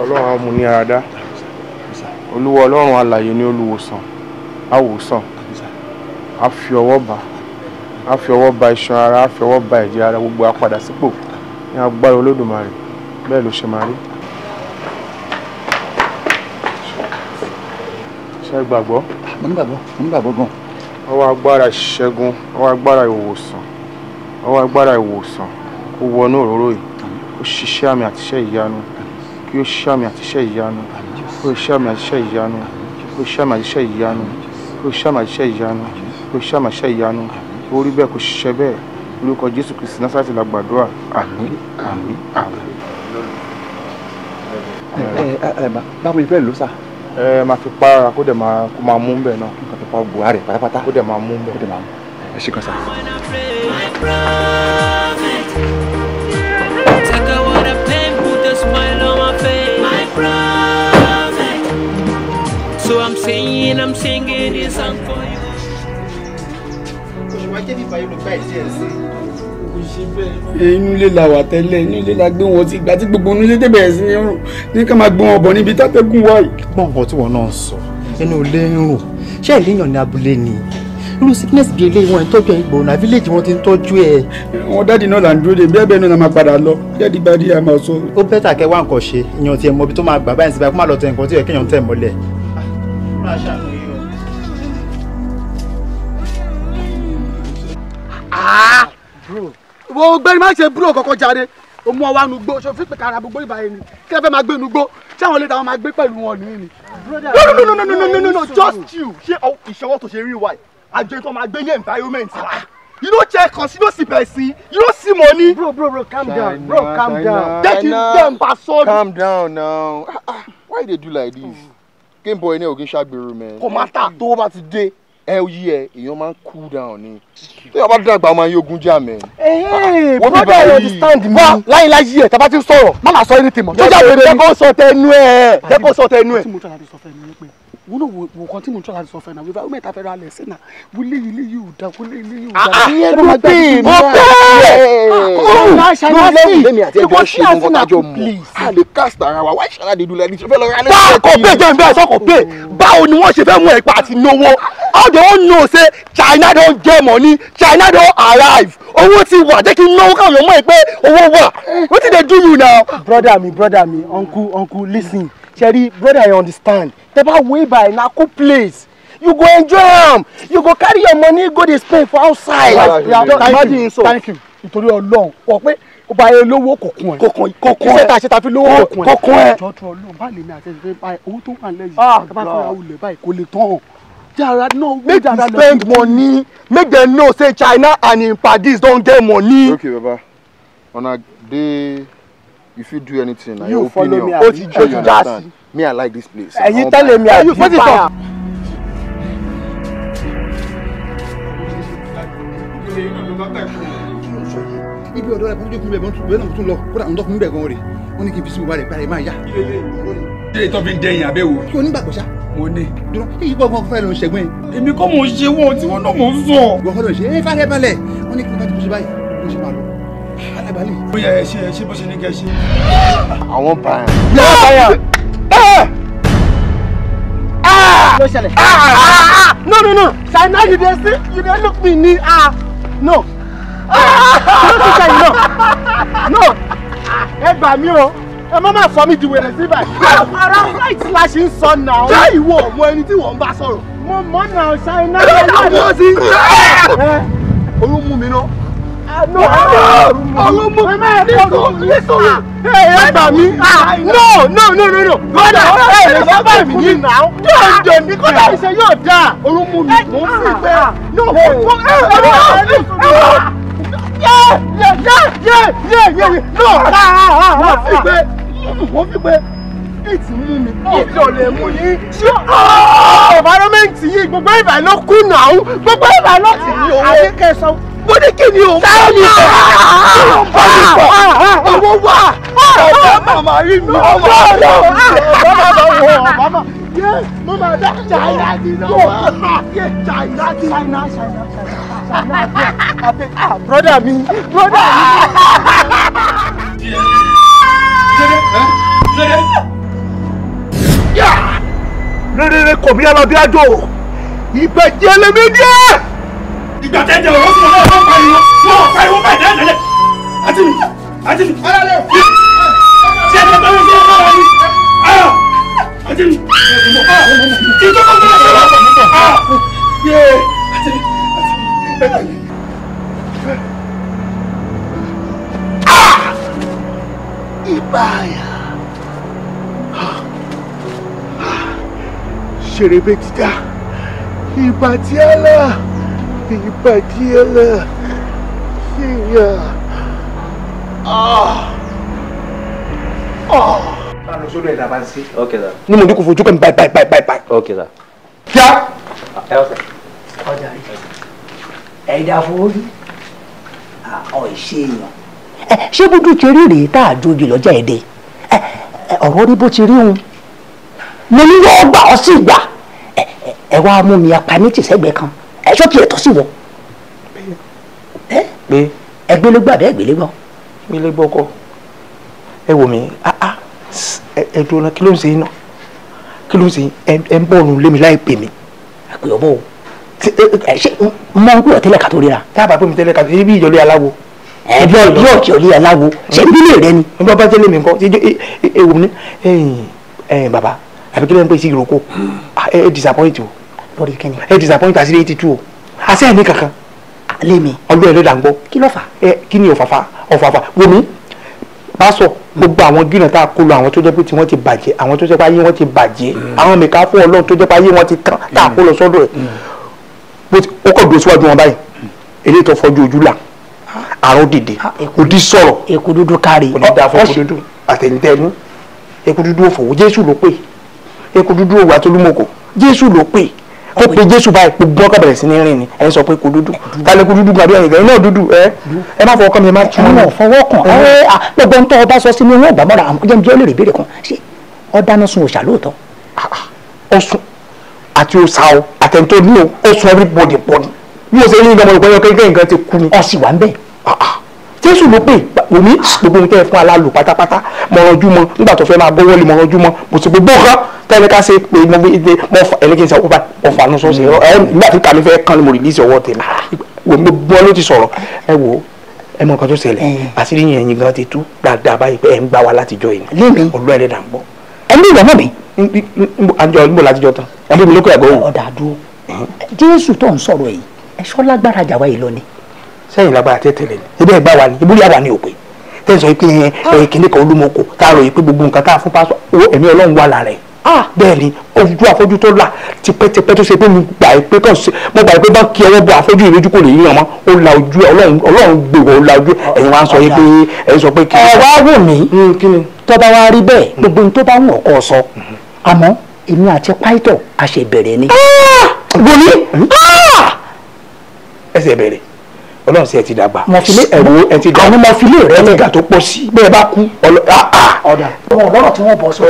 Ọlọ́run á mú ní ara dá. Olúwa Ọlọ́run alààyè ní olùwòsàn, á wòsàn, á fi ọwọ́ bà, á fi ọwọ́ bà iṣan ara, á fi ọwọ́ bà ẹ̀jẹ̀ ara, gbogbo á padà sípò ní agbára Olódùmarè, bẹ́ẹ̀ ló ṣe máa rí. Ṣé ẹ gbàgbọ́? Mo nígbàgbọ́, mo nígbàgbọ́ gan. Ọwọ́ agbára ìṣẹ́gun, ọwọ́ agbára ìwòsàn, ọwọ́ agbára ìwòsàn kó wọnú òróró yìí, kó ṣiṣẹ́ àmì àtiṣẹ́ ìyanu, kí ó ṣiṣẹ́ àmì àtiṣẹ́ ìyanu, kó ṣiṣẹ́ àmì àtiṣẹ́ ìyanu, kó ṣiṣẹ́ àmì àtiṣẹ́ ìyanu, kó ṣiṣẹ́ àmì àtiṣẹ́ ìyanu, kó ṣiṣẹ́ àmì àtiṣẹ́ ìyanu, ó rí bẹ́ẹ̀ kó ṣiṣẹ́ bẹ́ẹ̀. Lórúkọ Jésù Kristi Násárẹ́tì la gbàdúrà. Àmín, àmín, àmín. Ẹ báwo ni fẹ́ lò sá? Ẹ máa fi para kó dẹ̀ máa kó máa mú bẹ́ẹ̀ náà. Kó fi pa Buhari pátápátá. Kó dẹ̀ máa mú bẹ́ẹ̀. Kó dẹ̀ máa mú. Ẹ ṣé kan sá. Take away the pain, put a smile on my face. My prophet. So I'm singing this song for you. Inú ilé la wà tẹ́lẹ̀, inú ilé la gbé wọn sí. Ìgbà tí gbogbo inú ilé dé bẹ̀rẹ̀ sí ní rùn ní ká máa gbé wọn bọ̀ níbi tátẹ́gùn wà yìí. Gbọ́n nǹkan tí wọ́n náà sọ, inú ilé ń rùn, ṣé ìléyàn ní abúlé ni? Irú sickness bíi eléyìí wọn ń tọ́jú ẹ̀ gbòòrò náà, village wọn ti ń tọ́jú ẹ̀. Àwọn dáàdì náà là ń dúró de, bí ẹbẹ̀ náà la máa padà lọ, jáde bá rí a máa sọ. Ó bẹ́tà kẹ́ wá nǹkan ṣe, ìyàn tiẹ̀ mọ ibi tó máa gbà báyìí síbáyìí kó má lọ tẹ nǹkan tí ó yẹ kéèyàn tẹ̀ mọ́lẹ̀. Wo gbẹ́ni má ṣe búrò kọ̀kọ́ jáde, o mú ọwọ́ nu gbó, ṣo fi pé kára gbogbo ìbáyé ni, kí ẹ fẹ́ máa gbé nu gbó, ṣé àwọn ilé táwọn máa gbé pẹ̀lú wọn nìyí ni. No no no no no no no, just you. Ṣé ìṣọwọ́ tó ṣe rí wa yìí, àjọ tó máa gbé ní environment wa. You no check us, you no see person, you no see money. Bro bro bro, calm down, bro, calm down. Jẹ́ kí n bá sọ́ọ̀dù. Calm down now. Why you dey do like this? Game boy ní ògùn ṣàgbèrò mẹ́. Kò má tà. Tó bá ti dé ẹ yí ẹ, èèyàn máa ń cool down ni. Tó yà bá dàgbà máa ń yógun jà mẹ́. Hey, brother, you understand me. Wá láyé láyé ẹ̀ tàbá ti ń sọ̀rọ̀, má máa sọ anything mọ́. Tó jáde rẹ̀ jẹ́ kó sọ tẹnu ẹ̀, jẹ́ kó sọ tẹnu ẹ̀. Tí mo tọ́ láti sọ fẹ́ mi ni pé wọ́n náà wò kan tí mo tọ́ láti sọ fẹ́ náà, wíwá mẹ́ta fẹ́ ra lẹ̀ sí náà, wọlé ilé yìí ò dá, wọlé ilé yìí ò dá. Ìyẹn ló pè mí. Ó pẹ́. Ló lẹ́yìn lẹ́mi àti ẹjọ́ ṣe nǹkan tájọ mọ̀. A lè cast ara wa, why shall I dey do like this? Ṣé fẹ́ lọ ra lẹ́sẹ̀ Báwo kò pè jẹ́ nbẹ́ sọ kò pè? Báwo ni wọ́n ṣe fẹ́ mú ẹ̀pà àti náwó? How they all know say China don get money, China don arrive. Owó ti wà, jẹ́ kí n náwó káwọn èèyàn mọ̀ pé owó wà. Wetin dey do you now? Brother mi, uncle, listen. Sherry, brother, I understand. Tẹ́ bá wo ibà na cool place. You go enjoy am. You go carry your money go dey spend for outside. Thank you. Thank you. Nítorí Ọlọ́run, wọ̀ pé Ó bá yẹ lówó kò kún ẹ. Kò kún ẹ. Iṣẹ́ tá a ṣe ta fi lówó kò kún ẹ. Kò kún ẹ. Jọ́tọ̀ Ọlọ́run bá lè mi àti ẹ̀sìn báyìí owó tó wà lẹ́yìn. Tá bá fẹ́ ra ulẹ̀ báyìí kò lè tán. Jara no make you spend money, make dem know say China and im padis don get money. Okay baba, una dey, you fit do anything na You your follow opinion. me, abi? O ti já sí. Me, I like this place. Ẹ̀yin tẹ́lẹ̀ mi àbí báyà. Ibi ọ̀dọ́ rẹ̀ kúndé kúndé bẹ́ẹ̀ náà tún lọ kódà ń dọ́kun bẹ́ẹ̀ gan rè wọ́n ní kí n fi sí gbogbo rẹ̀ parí máa yá. Ṣé ìtọ́ fi ń dẹ̀yìn àbẹ̀wò? Kí o nígbàgbọ́ ṣá. Mo ní. Dúró èyí kọ́ ọkọ fẹ́ ló ń ṣẹ̀gbọ́n yìí. Èmi kọ́ mò ń ṣe wọ́n tí wọ́n náà mò ń sọ. Ìwọ kọ́ ló ń ṣe é fàrẹ́ balẹ̀ wọ́n ní kí n bá ti kú sí báyìí ló ṣe máa lọ. Alábàálẹ̀. Ó yẹ ẹ ṣe ẹ ṣe bó ṣe ní kẹ́ ṣe. Àwọn bàyàn. Ló ṣẹlẹ̀. No no no, China you dey see, you dey look me ni ah no. No to China no. No. Ẹ gbà mí o, ẹ má má sọ mí di wèrè sí báyìí. Ara flight la ṣe ń sọ náà. Ṣé ìwọ ò mọ ẹni tí wọ́n ń bá sọ̀rọ̀? Mo mọ̀ náà China. Ẹ lọ́dà wọ́n sí. Oyún mú mi ná. No, Oyún mú mi nítorí. Ẹ gbà mí. No no no no no. Kódà ẹ lè sọ báyìí fún mi náà. Dòdò ní kódà ìṣe yóò dáa. Oyún mú mi. Mo ń fi pé. No mo ẹ ẹ ẹ yé yé yé yé yé yé no. Mo fi pé ìtì mú mi. Ìtì ò lè mú yín. Ṣé environment yìí gbogbo ìbà ló kú náà? Gbogbo ìbà ló ti ní owó. Àdékẹ́sọ. Mo ní kí ni o máa mi sọ? Kí ló ń bá mi sọ? Owó wà. Ọ̀gá màmá rí mi. Ọmọ ọ̀gá ọ̀gá ọ̀gá ọ̀gá yé mo máa dá China ti náà wá. China ti China China China abeg ah brother mi brother mi. Rere kò bí alábíájò ìbẹ̀jẹ̀ lèmi díẹ̀. Ìgbà tẹ́ jẹ́ ọ̀rọ̀ sí wọn náà wọ́n pariwo wọ́n pariwo báyìí náà lẹ́lẹ̀. Àti mi àti mi. Ṣé ẹ bá mi ṣe é bá mi? Àti mi. Ìjọba ń bá mi sọ̀rọ̀. Àti mi àti mi. Ìbáyà. Ṣèrèbé ti dá. Ìbàdí ẹlẹ. Ìbàdí ẹlẹ. Ṣèyà. Bá lọ sódò ẹ̀dá bá ń ṣe. Okay sir. Ní mo ní kò fojú kàn mí báyìí báyìí báyìí báyìí. Okay sir. Kíá. Ẹ ọ sir. Ọjà rí ẹ̀dá fowórí ọ̀ ṣe èèyàn. Ẹ ṣé bójú ti rí rèé tá a jojú lọ́jà ẹ̀dẹ̀ ọ̀rọ̀ rí bó ti rí òun mo ní yóò gbà ọ́ sí gbà ẹ wá mú mi apá méjì sẹ́gbẹ̀ẹ́ kan ẹ ṣó tiẹ̀ tọ́ sí wọ. Pé ẹgbẹ́lẹ́gbọ́ àbẹ́ ẹgbẹ́lẹ́gbọ́. Gbẹ́lẹ́gbọ́ kọ́ ẹ wò mí ẹ dúró náà kí ló ń ṣe yín náà kí ló ń ṣe yín ẹ ń bọ̀ ọ̀nù lé mi láì pè mí. Àpè ọ̀bọ̀ o ṣé mọ ń pè ọ́ tẹ́lẹ̀ ká tó ríra. Tá a bá pè mí tẹ́lẹ̀ ká tó ríra ibi ìjọlé aláwo. Ẹbí ọ̀kì ọ̀lẹ́ aláwo ṣé bílẹ̀ rẹ ni. Nígbà bá tẹ́lẹ̀ mi nǹkan ṣe ewu ní ẹ̀yìn bàbá àbí kí ló ń pè sí ìrókò ẹ disappoint o. Lórí kẹ́ni. Ẹ disappoint àṣírí 82 o àṣẹ ẹ̀ ní kankan. Lémi. Ọlọ́ ẹ̀ ló dà ń gbọ́. Kí ló fà? Ẹ kí ni òfàfà òfàfà wo mi bá sọ gbogbo àwọn gíràn tá a kó lọ àwọn tó jẹ́ pé tí wọ́n ti bàjẹ́ àwọn tó jẹ́ pé ayé wọn ti bàjẹ́ àwọn mẹ̀ká fún Ọlọ́run tó jẹ́ pé ayé wọn ti tán tá a kó lọ sọ́dọ̀ ẹ̀ ó kọ̀ dúró síwájú wọn báyìí eléyìí tó fọjú ojú là àrùn dìde òdì sọ̀rọ̀ eku dúdú kárí kò ní dáa fún eku dúdú àtẹnitẹ́nu eku dúdú òfòwò Jésù ló pè eku dúdú òwò àtolúmọ̀kò Jésù ló pè ó pe Jésù báyìí gbogbo ọkọ bẹ̀rẹ̀ sí ní rìn ni ẹ̀ ń sọ pé eku dúdú tálẹ̀ eku dúdú gbàdúrà yìí náà dúdú ẹ ẹ má fọwọ́ kàn mí ẹ má tún ẹ fọwọ́ kàn ẹ gbogbo ntọ́ ọba sọ sí mi wọn ò bá mọ́ra àwọn jẹ́ mi ó lè rí ìbéèrè kan ṣé ọ dáná sun òòṣà lóòótọ́. Ó sun àti òòṣà o àtẹnitọ́ ní o ó sun everybody pọ̀ ni bí mo ṣe ní ìgbàmọ̀ ìpẹ́yọ kékeré nǹkan ti kú ni. Ọ sì wà ń bẹ̀. Jésù ló pè wòmí gbogbo ohun tẹ́ ẹ fún aláàlú pátápátá mọ̀rànjú mọ́ nígbà tó fẹ́ máa gbọ́wọ́lé mọ̀rànjú mọ́ mo sì gbogbo nǹkan tẹ́lẹ̀ ká ṣe pé mo fi mo fa ẹlẹ́gìn sọ báyìí mo fà nù sọ́ọ̀sì ẹ nígbà tí kàmi fẹ́ kán ni mo rìlíìsì ọwọ́ tèmi wòmí gbogbo wọn ló ti sọ̀rọ̀ ẹ wò ẹ mọ nǹkan tó ṣẹlẹ̀ àṣírí yẹn yín gan ti tú dáadáa báyìí pé ẹ ń gbá wa látijọ́ yìí lémi ọlọ́ ẹ̀ lẹ́dà ń bọ̀. Ẹ ní ìwọ mọ̀ mi. Àjọ níbo látijọ́ tán ẹ bí mi lókè àgọ́ wò. Ọ̀dà dúró Jésù tó ń sọ̀rọ̀ yìí ẹ ṣọ́ lágbára jà wá yìí lọ ni. Sẹ́yìn lágbára tẹ́tẹ̀lẹ̀ ni ebi ẹ̀ gbá wa ni ibúrí àwa ni òpè Tẹ́ ẹ sọ pé ẹ kìnnì kan olúmọkò tá a rò yìí pé gbogbo nǹkan tá a fún pásọ ẹ̀mí Ọlọ́run wà lára ẹ̀. Bẹ́ẹ̀ ni ojú afọ́jú tó là tipẹ́tipẹ́ tó ṣe pé mo gbà pé kàn ṣe mo gbà pé bá kí ọwọ́ bọ afọ́jú ìrẹ́jú kò lè yíyan mọ́ ó la ojú ẹ̀ Ọlọ́run gbèrò ó la ojú ẹ̀yin wá ń sọ yìí pé ẹ̀yin sọ pé kí. Ẹ wá wò mí tó bá wá rí bẹ́ẹ̀ gbogbo ohun tó bá wù ọkọ sọ àmọ́ èmi àti pàìtọ̀ a ṣe bẹ̀rẹ̀ ni. Wòlí ẹsẹ̀ bẹ̀rẹ̀ Ọlọ́run sì ẹ ti dàgbà ẹ̀rù ẹ ti dàgbà àní mo fi lé rẹ ẹ ti gà tó pọ̀ sí bẹ́ẹ̀ bá kú ọ̀dà wọn lọ́rọ̀ tí wọ́n bọ̀ sọ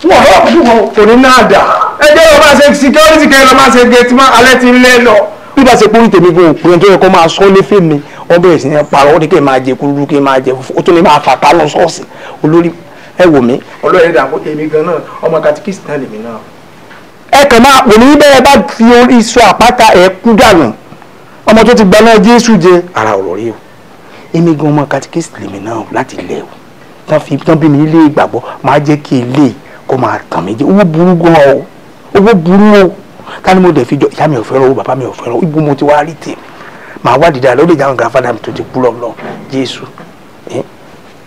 wọn lọ́rọ̀ pẹ̀lú wọn. Kò ní náà dà ẹ jẹ́ lọ máa ṣe security kẹ́ lọ máa ṣe gate man alẹ́ ti lé lọ. Bí bá ṣe kúrú tèmi gan òpin tó yẹ kó máa sọ léfè mi wọ́n bẹ̀rẹ̀ sí ní parọ́ ó ní kí n máa jẹ kúrú kí n máa jẹ fùfú ó tún ní máa fà tá lọ ṣọ́ọ̀ṣì olórí ẹ wò mí. Ọlọ́run ẹ̀dá èmi gan náà ọmọ katikísì náà lèmi náà. Ẹ kàn máa wò ní bẹ́ẹ̀ bá fi orí sọ àpáta ẹ̀ kú dànù ọmọ tó ti gbaná Jésù jẹ ara ọ̀rọ̀ rí o èmi gan ọmọ katikísì lèmi náà láti ilẹ̀ o tán fi tán bí mi nílé ìgbàgbọ́ máa jẹ́ kí ilé kó máa tàn mí jẹ owó burú gan o owó burú o ká ní mo dẹ̀ fi jọ ìyá mi ò fẹ́ràn owó bàbá mi ò fẹ́ràn owó ibo mo ti wá rí tèmi màá wá dìde àlọ́ lè jáwọn grandfather mi tó ti kú lọ́nà Jésù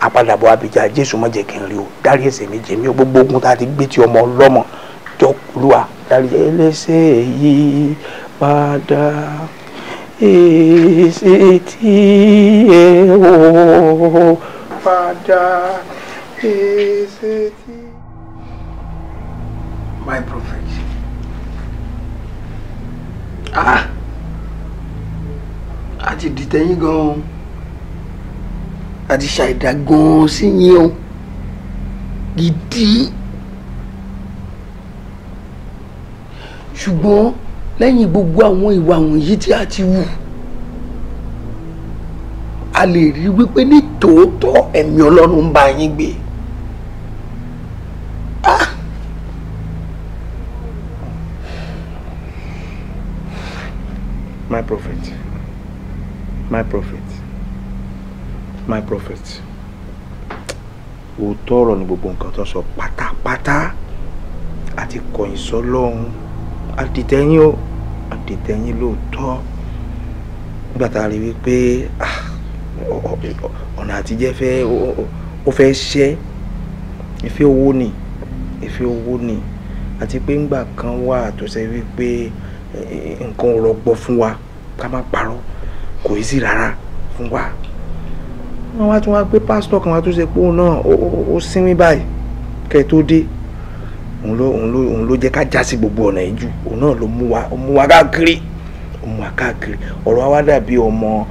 àpadàbọ̀ Abidjan Jésù má jẹ́ kí n rí o dárí ẹ̀ṣẹ̀ mi jì mí o gbogbo ogun tá a ti gbé ti ọmọ ọlọ́mọ jọ Olúwa dárí ẹlẹ́ṣẹ̀ yìí padà èsì tí ẹ wò padà èsì tí. My prophet. A ti dìtẹ̀ yín gan-an, a ti ṣàìdá gan-an sí yín o gidi. Ṣùgbọ́n lẹ́yìn gbogbo àwọn ìwà wọ̀nyí tí a ti wù, a lè rí wípé ní tòótọ́ ẹ̀mí Ọlọ́run ń bá yín gbé. My prophet, my prophet, my prophet. Òótọ́ ọ̀rọ̀ ni gbogbo nǹkan tó sọ pátápátá àti kọ̀yìn sọ́lọ́run àdìtẹ̀yìn o àdìtẹ̀yìn lóòótọ́ nígbà tá a rí wípé ọ̀nà àtijẹ́ fẹ́ ó fẹ́ ṣẹ́ ìfẹ́ owó ni ìfẹ́ owó ni àti pé ńgbà kan wà tó ṣe wípé nǹkan ò rọgbọ fún wa ká má parọ́ kò í sí rárá fún wa wọ́n wá tún wá pé pásítọ̀ kan wá tó ṣe pé òun náà ó sinmi báyìí kẹ́ ẹ tó dé òun ló jẹ́ ká já sí gbogbo ọ̀nà yìí jù òun náà ló mú wa káàkiri ó mú wa káàkiri ọ̀rọ̀ wa wá dàbí ọmọ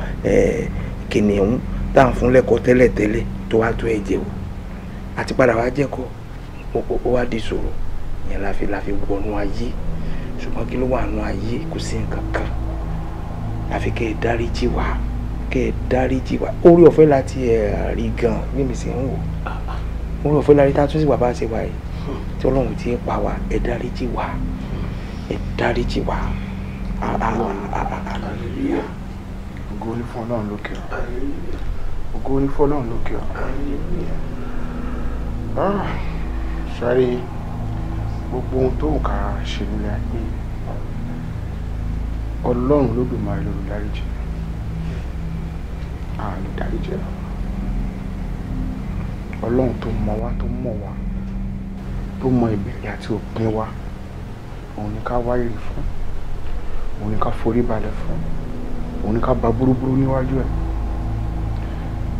kìnìún tá à ń fún lẹ́kọ̀ọ́ tẹ́lẹ̀tẹ́lẹ̀ tó wá tó ẹ̀jẹ̀ o àti padà wá jẹ́kọ̀ọ́ ó wá di ìṣòro yẹn la fi wọnú ayé ṣùgbọ́n kí ló wà nù ayé kò sí nǹkan kan àfi kẹ́ ẹ dáríjì wá kẹ́ ẹ dáríjì wá orí ọ̀fẹ́ láti ẹ̀ rí gan bí mi sì ń wò orí ọ̀fẹ́ láti tá a tún sí bàbá ṣe wáyé tí Ọlọ́run ti ń pa wá ẹ dáríjì wá ẹ dáríjì wá. Ògo ni fún Ọlọ́run lókè ọ̀run ògo ni fún Ọlọ́run lókè ọ̀run. Sáré gbogbo ohun tó ń kà á ṣe nílé ayé Ọlọ́run Olódùmarè ló dáríjì a lè dáríjì rẹ Ọlọ́run tó mọ̀ wá tó mọ̀ wá tó mọ ìbẹ̀rẹ̀ àti òpin wa òun ni ká wáyé fún òun ni ká forí balẹ̀ fún òun ni ká ba búrúburú níwájú ẹ̀.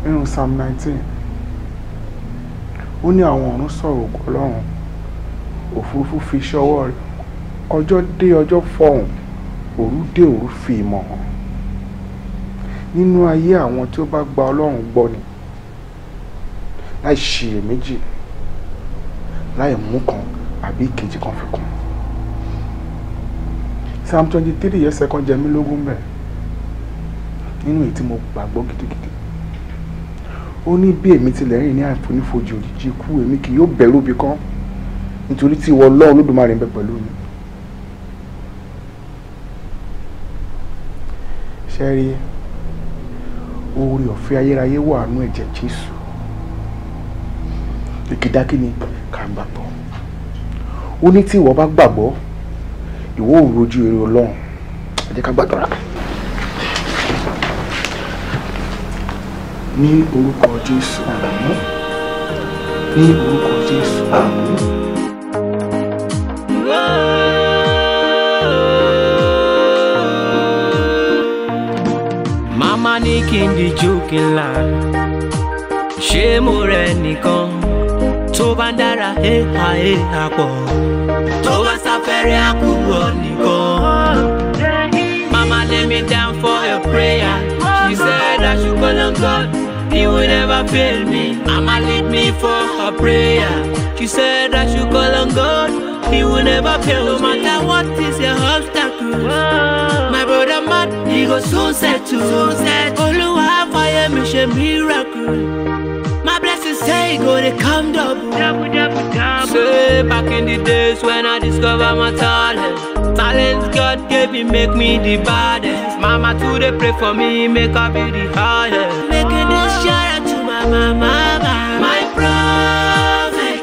Nínú Psalm 19 ó ní àwọn ọ̀run sọ̀rọ̀ ògo Ọlọ́run òfurufú fi iṣẹ́ ọwọ́ rẹ̀ ọjọ́ dé ọjọ́ fọhùn òru dé òru fi ìmọ̀ hàn. Nínú ayé àwọn tí ó bá gba Ọlọ́run gbọ́ ni láì ṣiyèméjì láì mú kan àbí ìkejì kan fi kún. Psalm 23 ẹsẹ̀ kan jẹ mí lógún bẹ́ẹ̀ nínú èyí tí mo gbàgbọ́ gidigidi. Ó ní bí èmi tilẹ̀ rìn ní àfonífojì òjìji ikú èmi kì yóò bẹ̀rù ibi kan nítorí tí ìwọ Ọlọ́run Olódùmarè ń bẹ pẹ̀lú mi. Ṣé rí oore ọ̀fẹ́ ayérayé wà nú ẹ̀jẹ̀ Jésù ìkìdá kí ni ká gbàgbọ́. Ó ní tí ìwọ bá gbàgbọ́ ìwọ ò rojú èrè Ọlọ́run. Ẹ jẹ́ ká gbàdúrà. Ní orúkọ Jésù. Ní orúkọ Jésù. Màmá ní kí n díjú kí n là, ṣé mo rẹ̀ nìkan tó bá ń dára éha éha pọ̀, tó bá sáfẹ́rẹ́ àkúrò nìkan. Mama lay me down for a prayer. She said I should call on God, He will never fail me. Mama lead me for a prayer. She said I should call on God, He will never fail me. No matter what is your obstacle, my brother man, he go soon settle. Olúwa fire mi ṣe miracle. My blessings say go dey come double. Double, double, double. Say back in the days when I discover my talent. Talent God gave me make me the baddest. Mama too dey pray for me, make I be the hardest. Making this shout out to my mama, my prophet.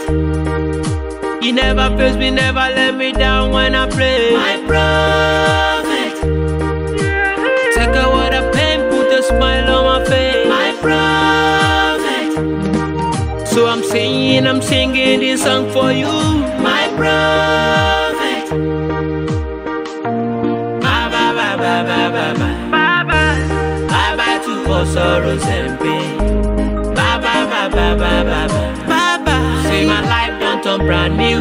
He never fails me, never let me down when I pray. My prophet. Take away the pain, put a smile on my face. My prophet. So I'm singing this song for you, my prophet. Bye bye bye bye bye bye bye. Bye bye. Bye bye to all sorrows and pain. Bye bye bye bye bye bye bye. Bye bye. See my life done turn brand new.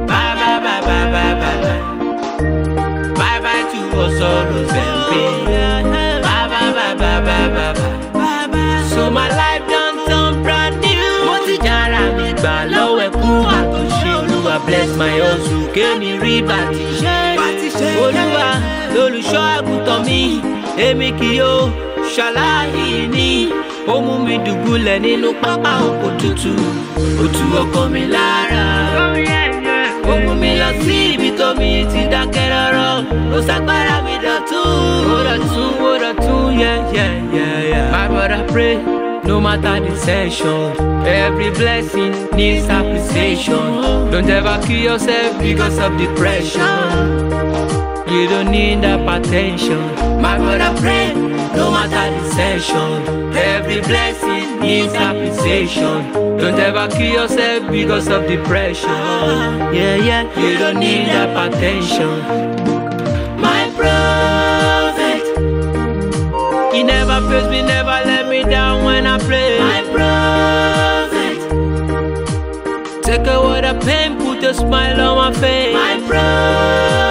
Bye bye bye bye bye bye bye. Bye bye to all sorrows and pain. Bye bye bye bye bye bye bye. So my life done turn brand new. Mo ti jára mi gbà lọ́wọ́ ẹkún àtúnṣe. Olúwa bless my hustle, kémi rí bá ti ṣe. Olúwa lolùṣọ́ àgùntàn mi, èmi kì yóò ṣaláì ní. Ó mú mi dùbúlẹ̀ nínú pápá oko tútù, ó tu ọkàn mi lára. Ó mú mi lọ sí ibi tómi ti dákẹ́ rọ́rọ́, ó ṣàgbára mi dọ̀tún. Ó dọ̀tún, ó dọ̀tún, yeah, yeah, yeah, yeah. My brother pray, no matter the session. Every blessing needs appreciation. Don't ever kill yourself because of depression. You don't need that attention. My brother pray, no matter the session. Every blessing needs appreciation. Don't ever kill yourself because of depression. Yeah, yeah, you don't need that attention. My prophet, he never fails me, never let me down when I pray. My prophet, take away the pain, put a smile on my face. My prophet.